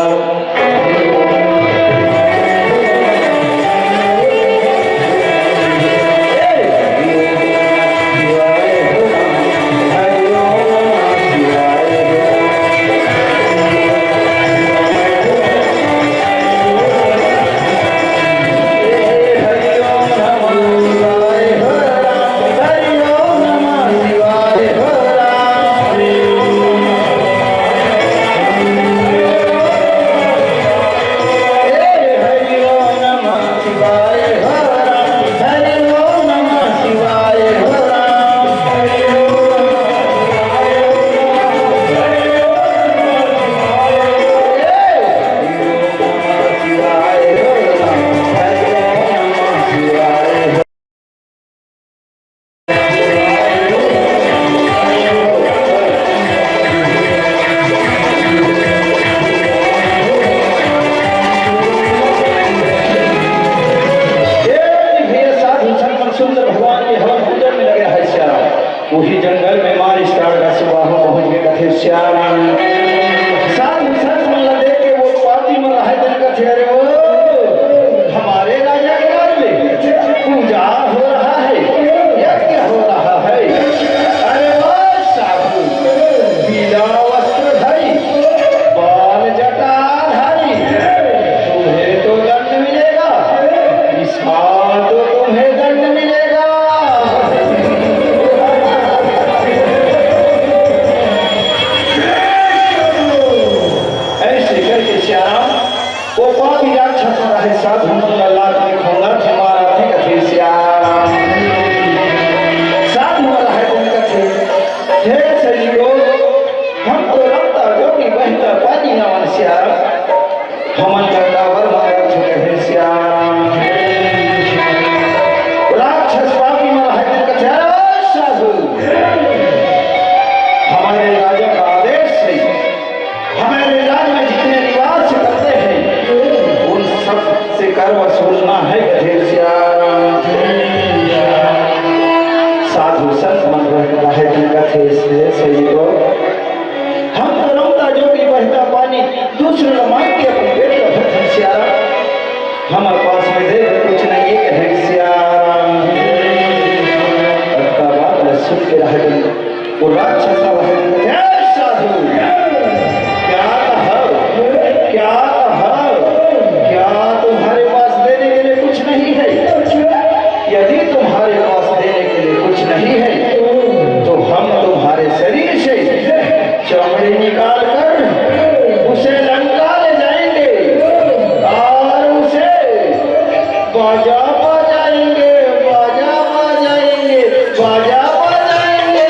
ओ पापी राक्षस मन रहे साधु मन ला लात में खोंगाथे, मारथे, कथे सियाराम। साधु मन रहे तेन कथे, हे सैनिको, हम तो रमता जोगी बहता पानी नवन सियाराम। हमन ला काबर मारत हो, कथे सियाराम। राक्षस पापी मन रहे तेन कथे, अरे साधु, हमारे राजा का आदेश है, हमारे राज्य में जितने निवास करते हैं, उन सब से कर वसूलना है, कथे सियाराम। साधु संत मन रहे तेन कथे, सैनिको, हम तो रमता जोगी बहता पानी, दूसरे ला मांग के अपन पेट ला भरथन सियाराम। हमर पास में देवे कुछ नहीं है, कथे सियाराम। अतका बात ला सुन के रहे तेन ओ राक्षस ह कथे, "हे साधु, क्या कहा, क्या कहा, क्या तुम्हारे पास देने के लिए कुछ नहीं है? यदि तुम्हारे पास देने के लिए कुछ नहीं है, तो हम तुम्हारे शरीर से चमड़ी निकाल कर उसे लंका ले जाएंगे और उसे बाजा बजाएंगे, बाजा बजाएंगे, बाजा बजाएंगे।"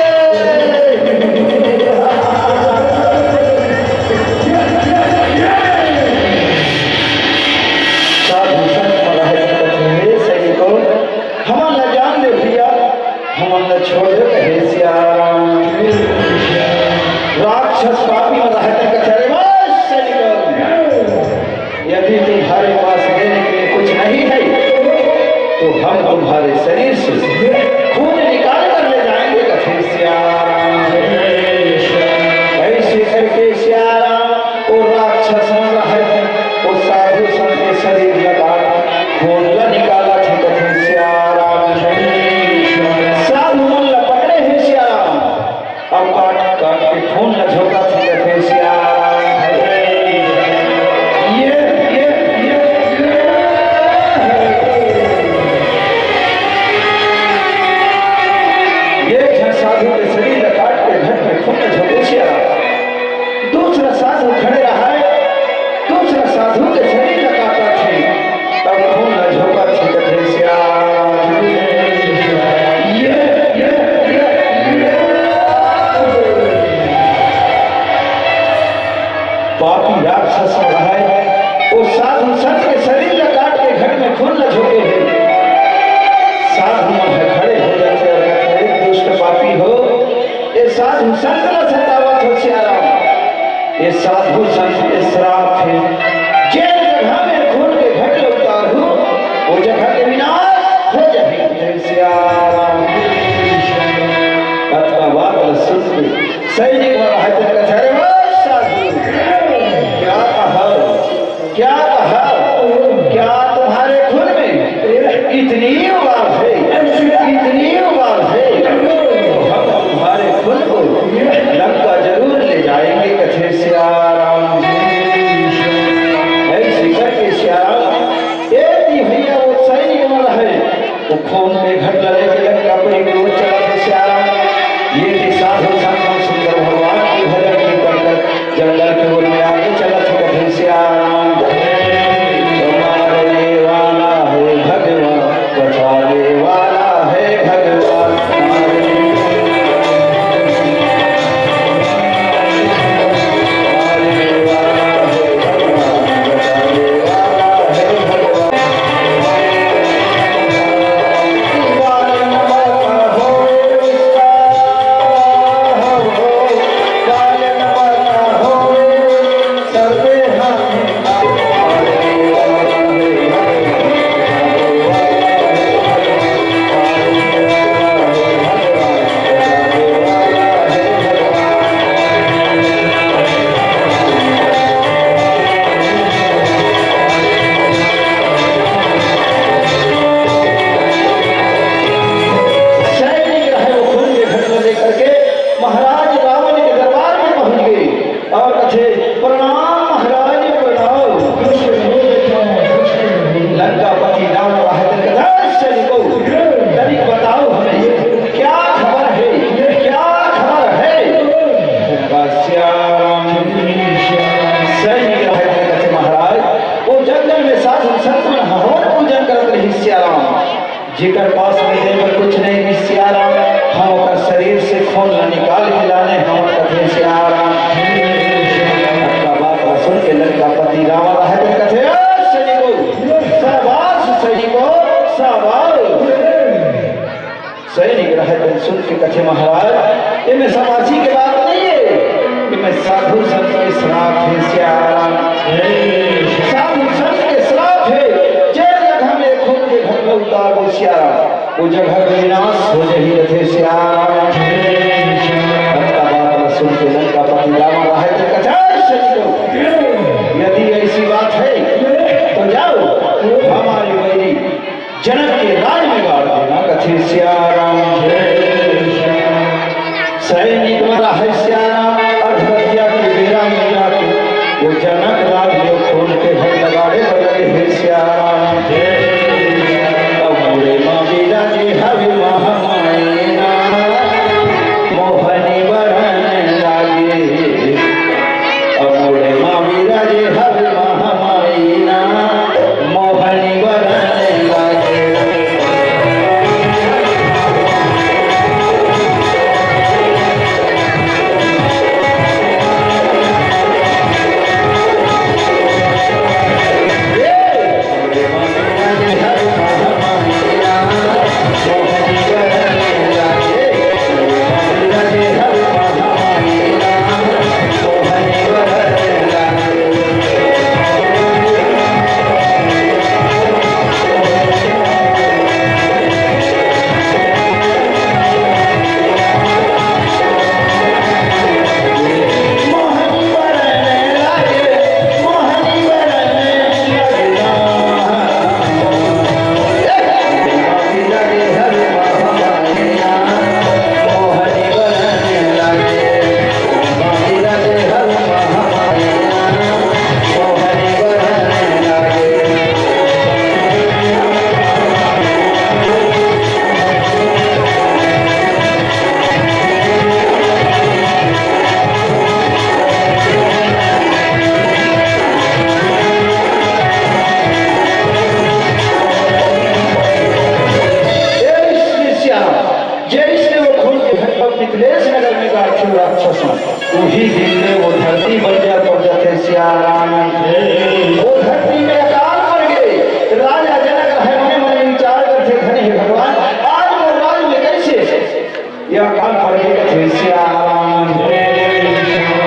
साधु संत मन रहे तेन कथे, "हे सैनिको, हमन ला जान दे भैया, हमन ला छोड़ दे," कथे सियाराम। राक्षस पापी मन रहे तेन कथे, "अरे वाह सैनिको, यदि तुम्हारे पास देने के लिए कुछ नहीं है, तो हम तुम्हारे शरीर से खून निकाल कर ले जाएंगे," कथे सियाराम। ऐसे करके सियाराम ओ राक्षस मन रहे तेन, ओ साधु संत के शरीर ला काट, खून ला निकालथे, कथे सियाराम। साधु मन ला पकड़े हे सियाराम। अब काट काट के खून ला झोंकथे, कथे सियाराम। ये, ये, ये, ये। एक झन साधु के शरीर ला काट के घट में खून ला झोंके सियाराम। दूसरा साधु खड़े रहे, दूसरा साधु के शरीर ला काटथे, तब खून ला झोंकथे, कथे सियाराम। ये, ये, ये, ये। पापी राक्षस रहे, ओ साधु संत के शरीर ला काट के घट में खून ला झोंके हे। साधु मन ह खड़े हो जाथे अउ कथे, "हे दुष्ट पापी हो, ए साधु संत ला सतावत हो सियाराम, ए साधु संत के श्राप हे, जे जगह में खून के घट ल उतारहू, ओ जगह के विनाश हो जाही," कथे सियाराम। अतका बात ल सुन के सैनिक मन ह कथे, "अरे वाह साधु, क्या कहा?" क्या कहा? क्या तुम्हारे खून में इतनी उबाल है, इतनी उबाल है, तो हम तुम्हारे खून को लंका जरूर ले जाएंगे, कथे सियाराम। जेकर पास में दे बर कुछ नहीं हे सियाराम, हम ओकर शरीर से खून ला निकाल के लाने हवन कथे सियाराम। अतका बात ला सुन के लंकापति रावण हे त कथे, "ए सैनिको, शाबाश सैनिको, शाबाश।" सैनिक रहे तेन सुन के कथे, "महाराज, एमे शाबाशी के बात नहीं हे, एमे साधु संत के श्राप हे सियाराम। साधु संत के श्राप हे, जे जगह में खून के घटना उतार दे सियाराम, वो जगह के विनाश हो जाही," कथे सियाराम। अतका बात ला सुन के लंकापति रावण रहे तेन कथे, "ए सैनिको, यदि ऐसी बात हे तो जाओ, हमारे बैरी जनक के राज में गाड़ देना," कथे सियाराम। सैनिक मन रहे सियाराम, अधरतिया के बेरा में जाके वो जनक राज में खून के घटना गाड़े बर लगे हे सियाराम। अब मुड़े मा बिराजे हवे महामाई ना, मोहनी बरन लागे। अब मुड़े मा बिराजे हवे महामाई ना, मोहनी बरन लागे। जइसने वो खून के घटना मिथिलेश नगर में गाड़थे राक्षस मन, उही दिन ले वो धरती बंजर पड़ जाथे सियाराम। वो धरती में अकाल पड़ गे। राजा जनक रहे मने मने विचार करथे, "धनी हे भगवान, आज मोर राज में कइसे ये अकाल पड़ गे?" कथे सियाराम।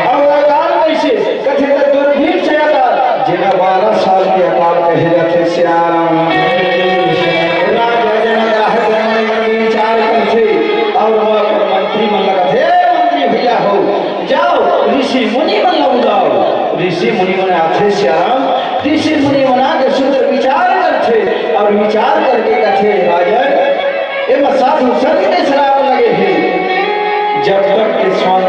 अउ अकाल कइसे? कथे त दुर्भिक्ष अकाल, जेला बारह साल के अकाल कहे जाथे सियाराम। राजा जनक राहे मन मन विचार करथे अउ ओमा अपन मंत्री मन ला कथे, "ए मंत्री भैया हो, जाओ ऋषि मुनि मन ला बुलाओ।" ऋषि मुनि मन आथे सियाराम, ऋषि मुनि मन आके सुंदर विचार करथे अउ विचार करके कथे, "राजन, एमा साधु संत के श्राप लगे हे।" जब तक के स्वर्ण,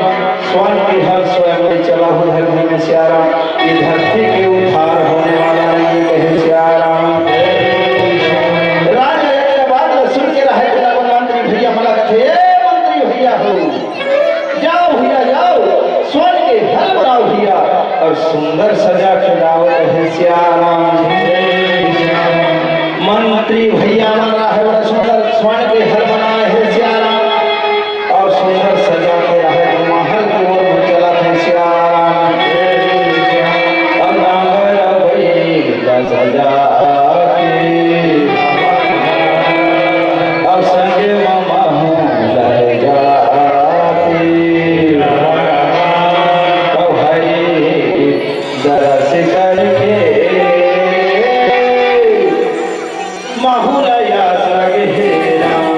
स्वर्ण के हल स्वयं नइ चलाहू धरती में सियाराम, ये धरती के उद्धार होने वाला नहीं, कहे सियाराम। राजा एक बात ला सुन के रहे, फिर अपन मंत्री भैया मन ला कथे, "ए मंत्री भैया हो, जाओ भैया जाओ, स्वर्ण के हल बनाओ भैया, अउ सुंदर सजा के लाओ," कहे सियाराम। मंत्री भैया मन रहे बड़ा सुंदर स्वर्ण के हल बनाए हे सियाराम, अउ सुंदर सजा के रहे महल के ओर में चलत हे सियाराम। अउ नांगर अउ बइला सजा के, अउ संगे म महूं लहे जाके, अउ हरि दरस करके माहुर याद लगे हे राम।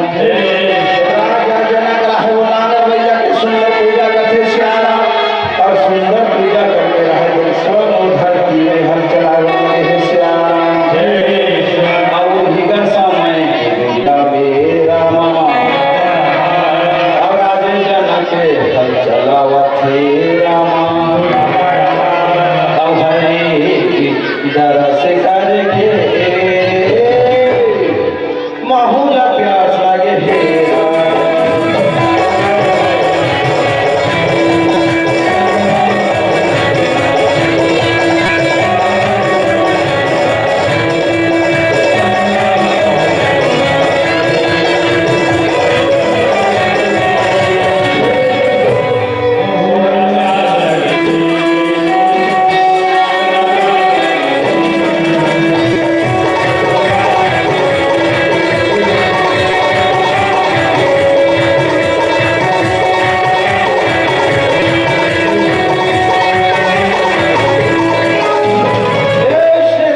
राजा जनक रहे वो नांगर बइला के सुंदर पूजा करथे सियाराम, अउ सुंदर पूजा करके रहे दिन सोन धरती में हल चलावे लगे हे सियाराम। अउ उही का समय के बेरा में रामा, अउ राजा जनक हल चलावत हे रामा, अउ हरे दरस करके महू ला प्यास लागे हे।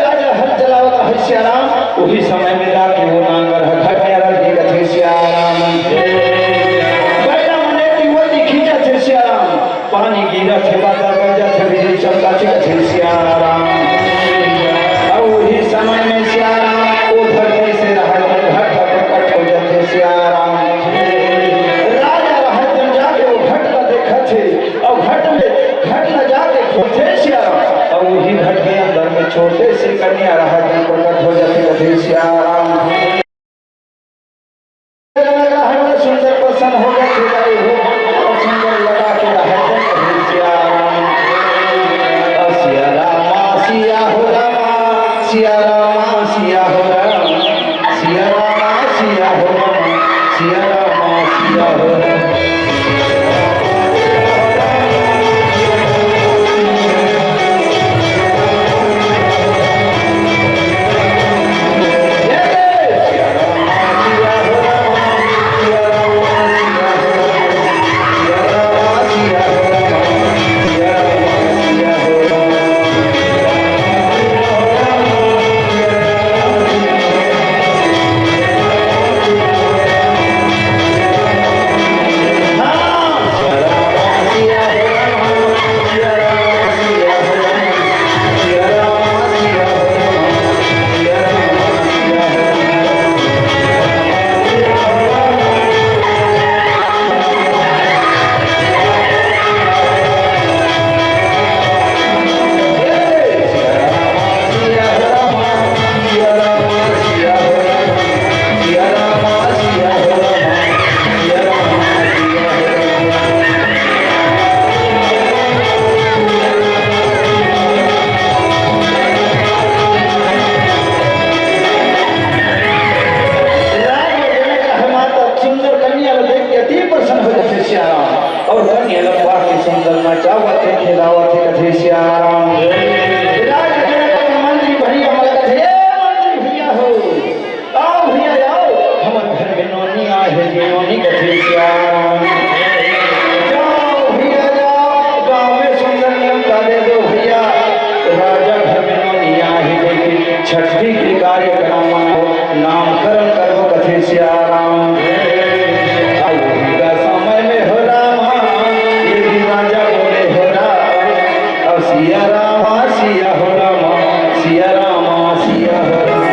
राजा हल चलावत रहे सियाराम, उही समय में जाके वो नांगर ह घट में रल के कथे सियाराम। बैला मने ती वो ती खींचत हे सियाराम, पानी गिरत हे, बादल गरजत हे, बिजली चमकाथे कथे सियाराम। अउ उही समय में सियाराम वो धरती से रहत घट ह प्रकट हो जाथे सियाराम। राजा रहत जाके वो घट ला देखत हे, अउ घट में, घट ला जाके खोलथे सियाराम, अउ उही घट के अंदर में छोटे से कन्या रहत प्रकट हो जाथे कथे सियाराम। लगा है बड़ा सुंदर प्रसन्न हो जाथे, अउ सुंदर लगा के रहत कथे सियाराम। सिया रामा, सिया हो रामा, सिया रामा, सिया हो रामा। सिया रामा, सिया हो रामा, सिया रामा, सिया हो रामा। राजा जनक ह माता सुंदर कन्या ला देख के अति प्रसन्न हो जाथे सियाराम, अउ कन्या ला पाके सुंदर नचावत हे, खेलावत हे, कथे सियाराम। राजा जनक अपन मंत्री भइया मन ला कथे, "ए मंत्री भइया हो, आओ भइया आओ, हमर घर में नोनी आए हे जी, नोनी कथे सियाराम। जाओ भइया जाओ, गाँव में सुंदर नियम डाले दो भइया, राजा घर में नोनी आए हे, लेकिन छठी के कार्यक्रम मनाओ, नामकरण करबो कथे सियाराम।" अउ उही का समय में हो रामा, ये भी राजा बोले हो राम, अउ सिया रामा, सिया हो रामा, सिया रामा, सिया हो रामा।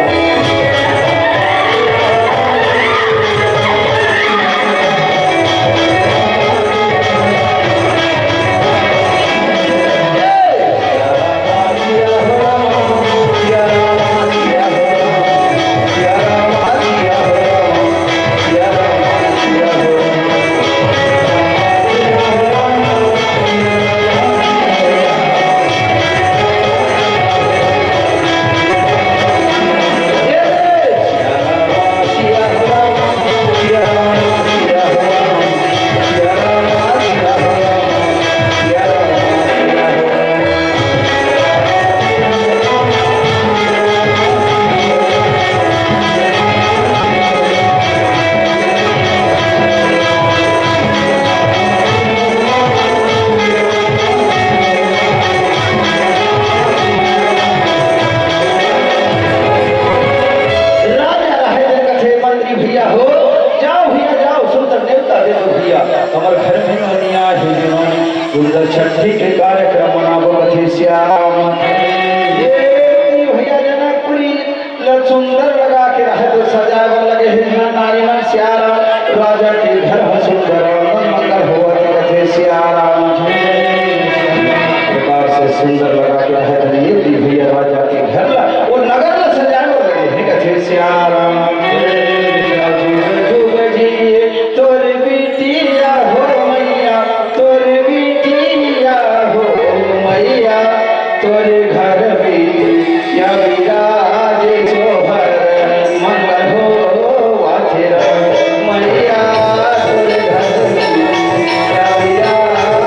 सुंदर छट्ठी के कार्यक्रम मनाबो कथे सियाराम। ये भैया जनकपुरी ल सुंदर लगा के रहे तो सजाए बर लगे हे, इहाँ नारी मन सियाराम। राजा के घर ह सुंदर, आंगन मंगल होवत कथे सियाराम। प्रकार से सुंदर लगा के रहे तो ये दी भैया राजा के घर ला, वो नगर ला सजाए बर लगे हे कथे सियाराम। जुग जुग जिए तोर बिटिया हो मैया, तोर बिटिया हो मैया, तोर घर बिटिया विराजे सोहर मंगल होवत हे मैया, तोर घर बिटिया विराजे सोहर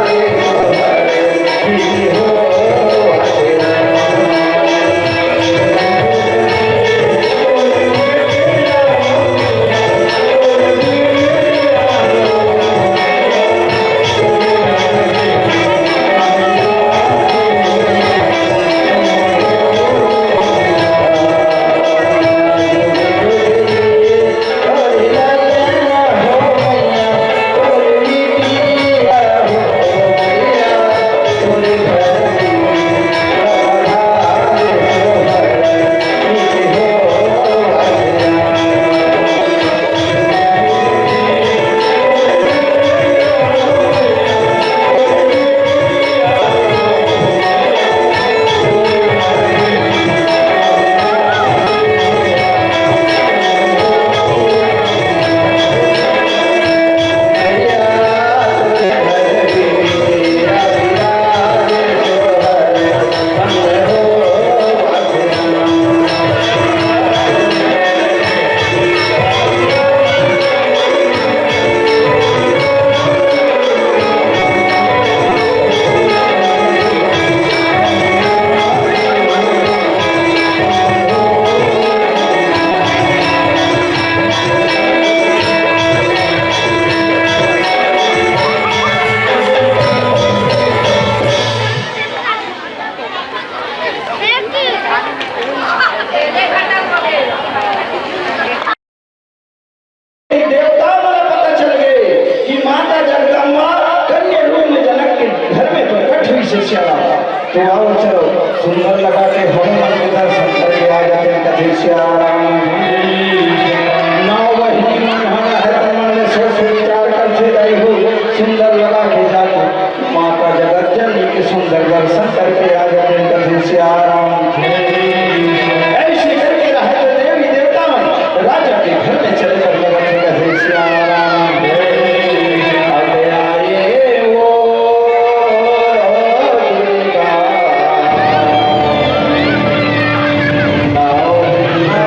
देवता मन ला पता चल गे कि माता जगदम्बा कन्या रूप में जनक के घर में प्रकट हुई से सियाराम। तो आओ चलो, सुंदर लगा के हनुमान के दर्शन करके आ जाते हैं, कथे सियाराम। नौ बहिनी मन हन है तन मन में सोच विचार करते रही हो, सुंदर लगा के जाके माता जगत जननी के सुंदर दर्शन करके आ जाते हैं, कथे सियाराम। ऐसे करके रहे तो देवी देवता मन राजा के घर में चले कर लगत हे, कथे सियाराम। अब आए वो दुर्गा, आओ दुर्गा।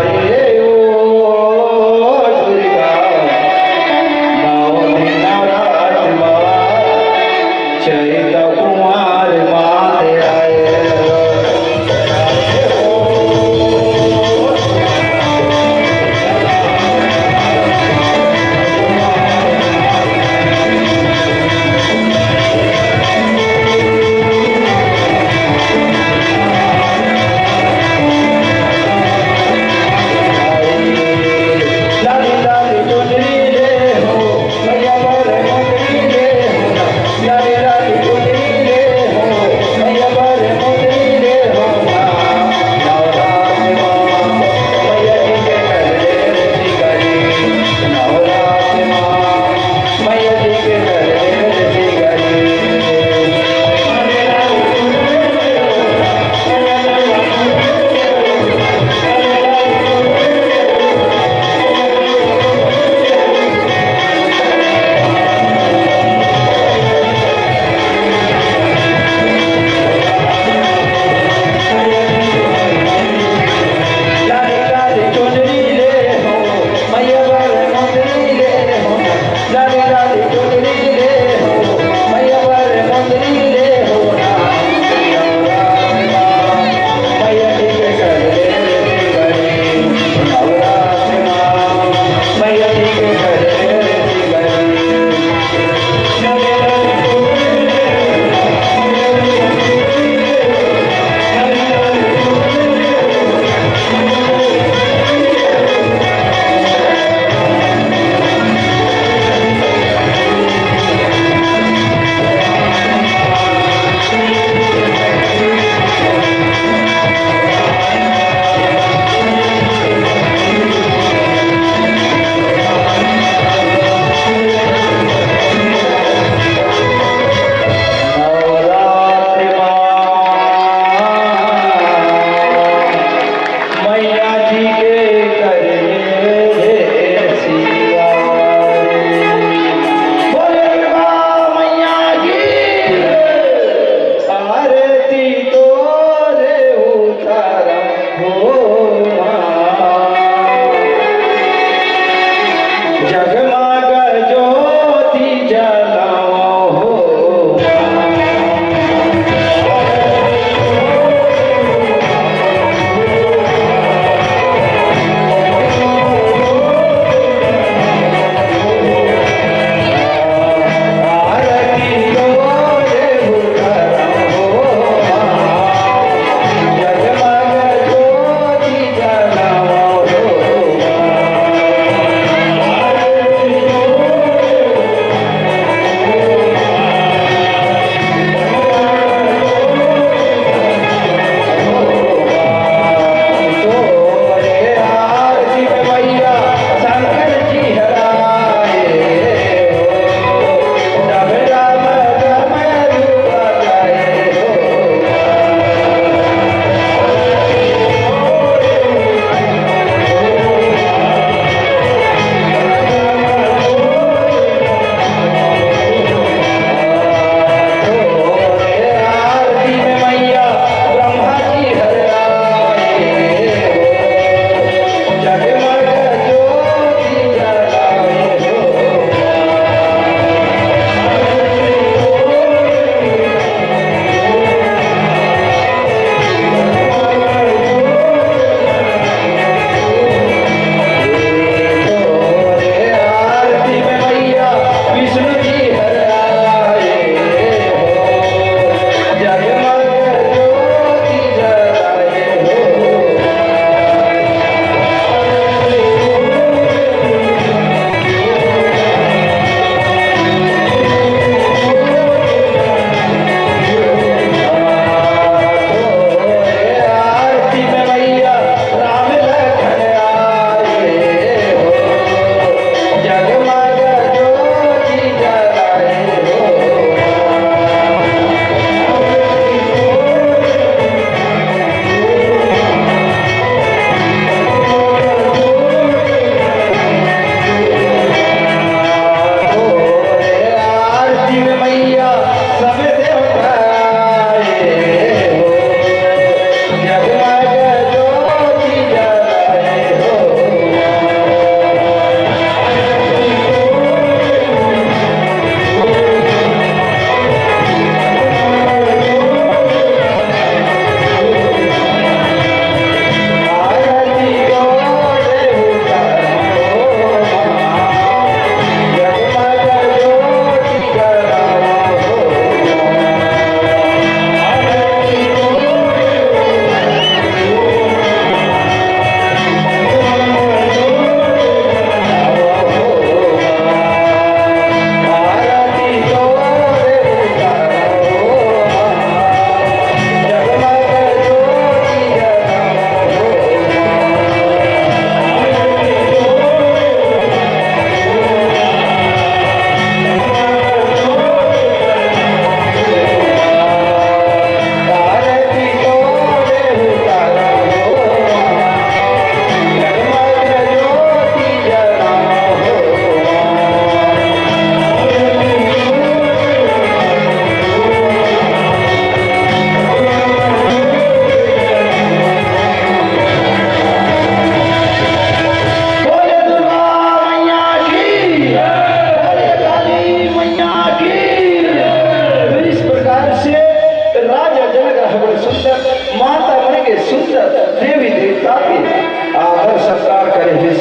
हे ओ दुर्गा, नौ दिन नवरात मा, चैत कुंवर माते आए।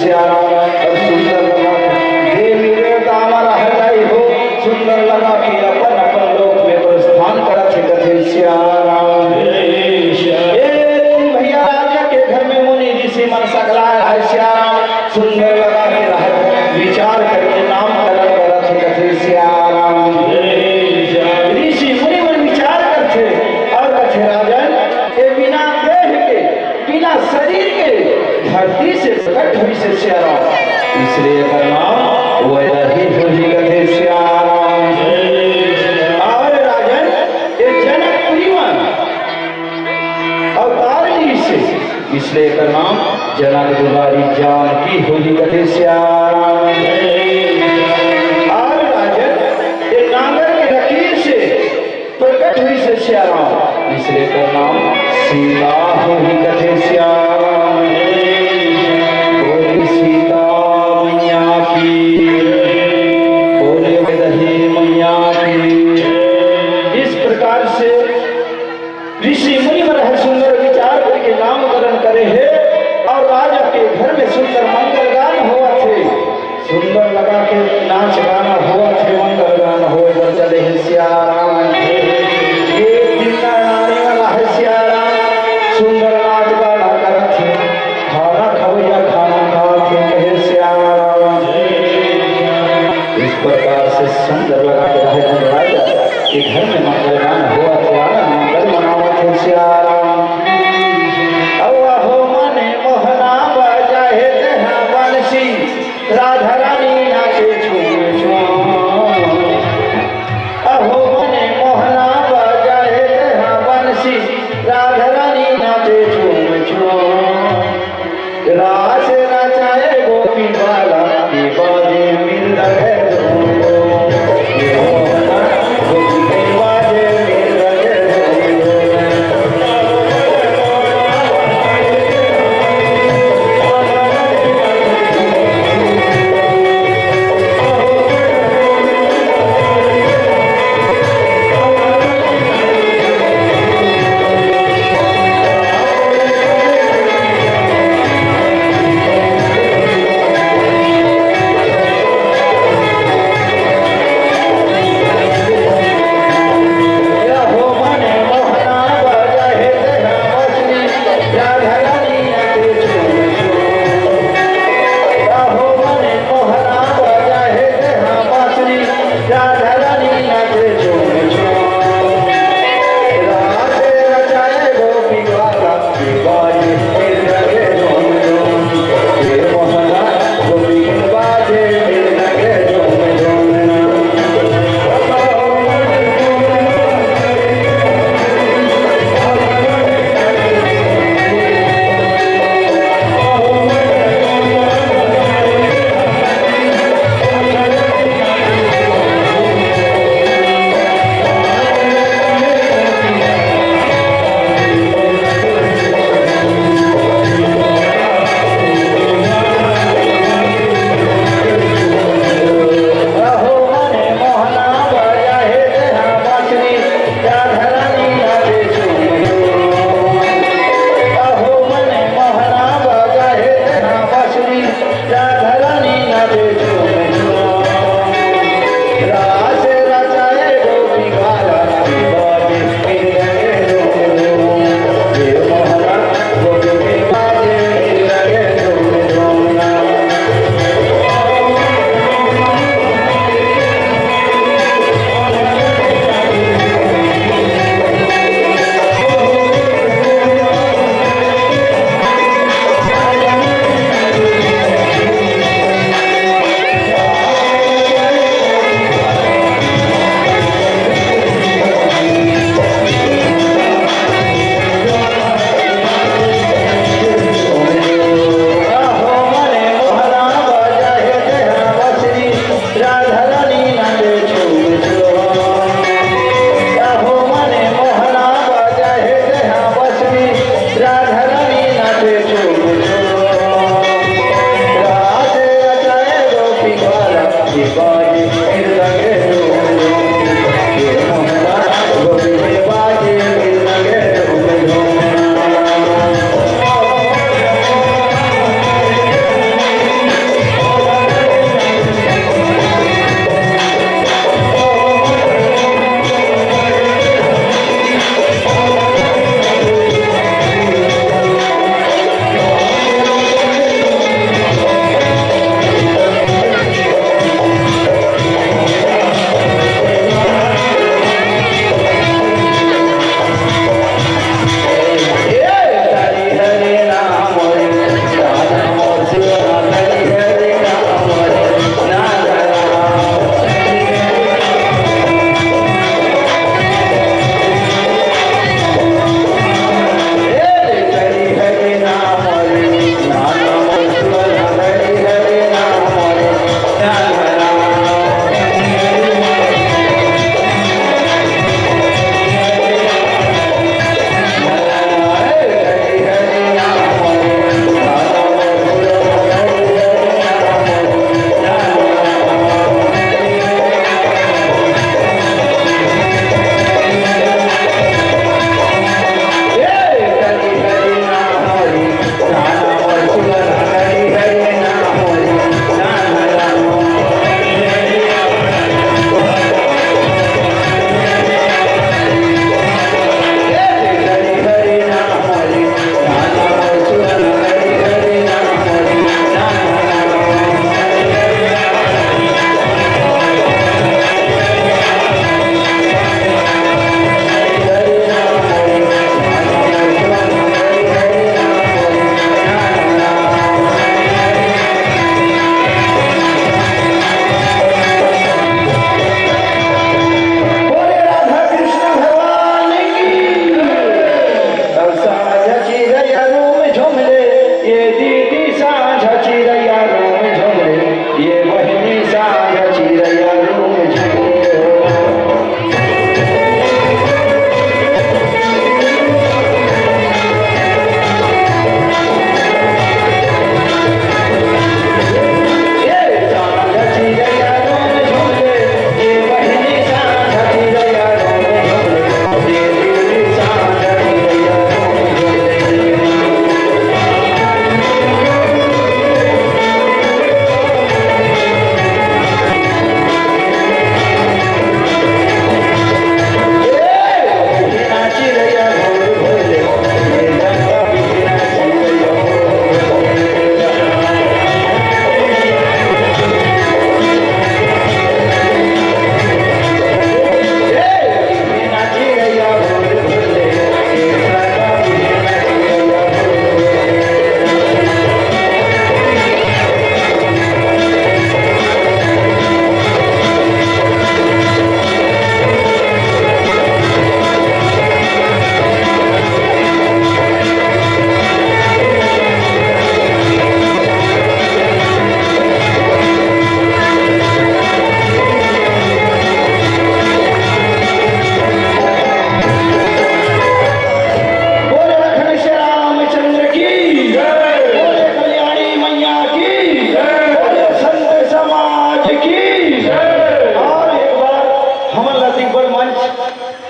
सियाराम। अउ सुंदर लगा के देवी देवता हमारा हर दाई हो, सुंदर लगा के अपन अपन लोक में प्रस्थान करत हे, कथे सियाराम। ए भैया, राजा के घर में मुनि ऋषि मन सकलाय हे सियाराम। सुंदर लगा के रहत, विचार करके नामकरण करत हे, कथे सियाराम। ऋषि मुनि मन विचार करथे अउ कथे, राजन, ए बिना देह के, बिना शरीर के धरती से प्रकट होइस हे सियाराम, इसलिए एकर नाम वैदही होही, कथे सियाराम। अउ राजन, ए जनकपुरी म अवतार लीस हे, इसलिए एकर नाम जनक दुलारी जानकी होही, कथे सियाराम। अउ राजन, ए नांगर के लकीर से प्रकट होइस हे सियाराम, इसलिए एकर नाम सीता होही, कथे सियाराम। बोले सीता मैया की, बोले वैदही मैया की। इस प्रकार से ऋषि मुनि मन ह सुंदर विचार करके नामकरण करे हे अउ राजा के घर में सुंदर मंगल गान होवत हे, सुंदर लगा के नाच गाना होवत हे, मंगल गान होए बर चले हे सियाराम। ये जितना नारी वाला हे सियाराम, सुंदर नाच गाना करत हे, खाना खवैया खाना खात हे, कहे सियाराम। इस प्रकार से सुंदर लगा के रहे धन राजा के घर में मंगल गान होवत हे, आनंद मंगल मनावत हे सियाराम। अउ अहो मने मोहना बजाए तेहा बंसी, राधा रानी नाचे झूम झूम। अहो मने मोहना बजाए तेहा बंसी, राधा रानी नाचे झूम झूम। रास रचाए गोपी बाला की बाजे मृदंग झूम। गोपी बाजे मृदंग झूम।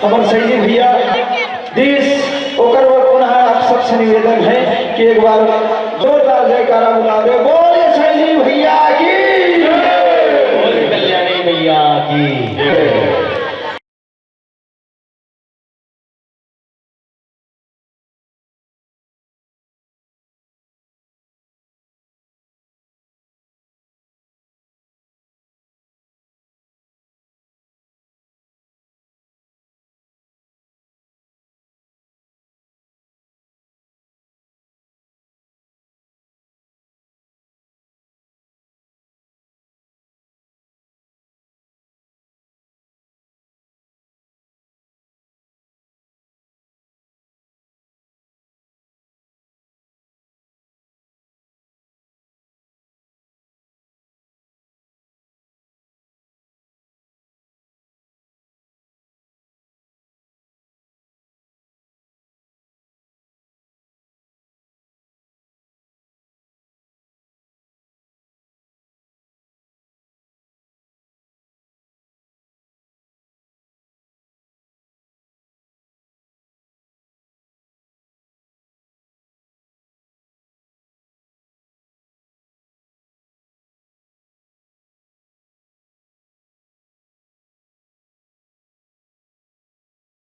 हमर सैनी भैया दिस, ओकर बर पुनः आप सबसे निवेदन है कि एक बार जोरदार जयकारा बुला दे। बोल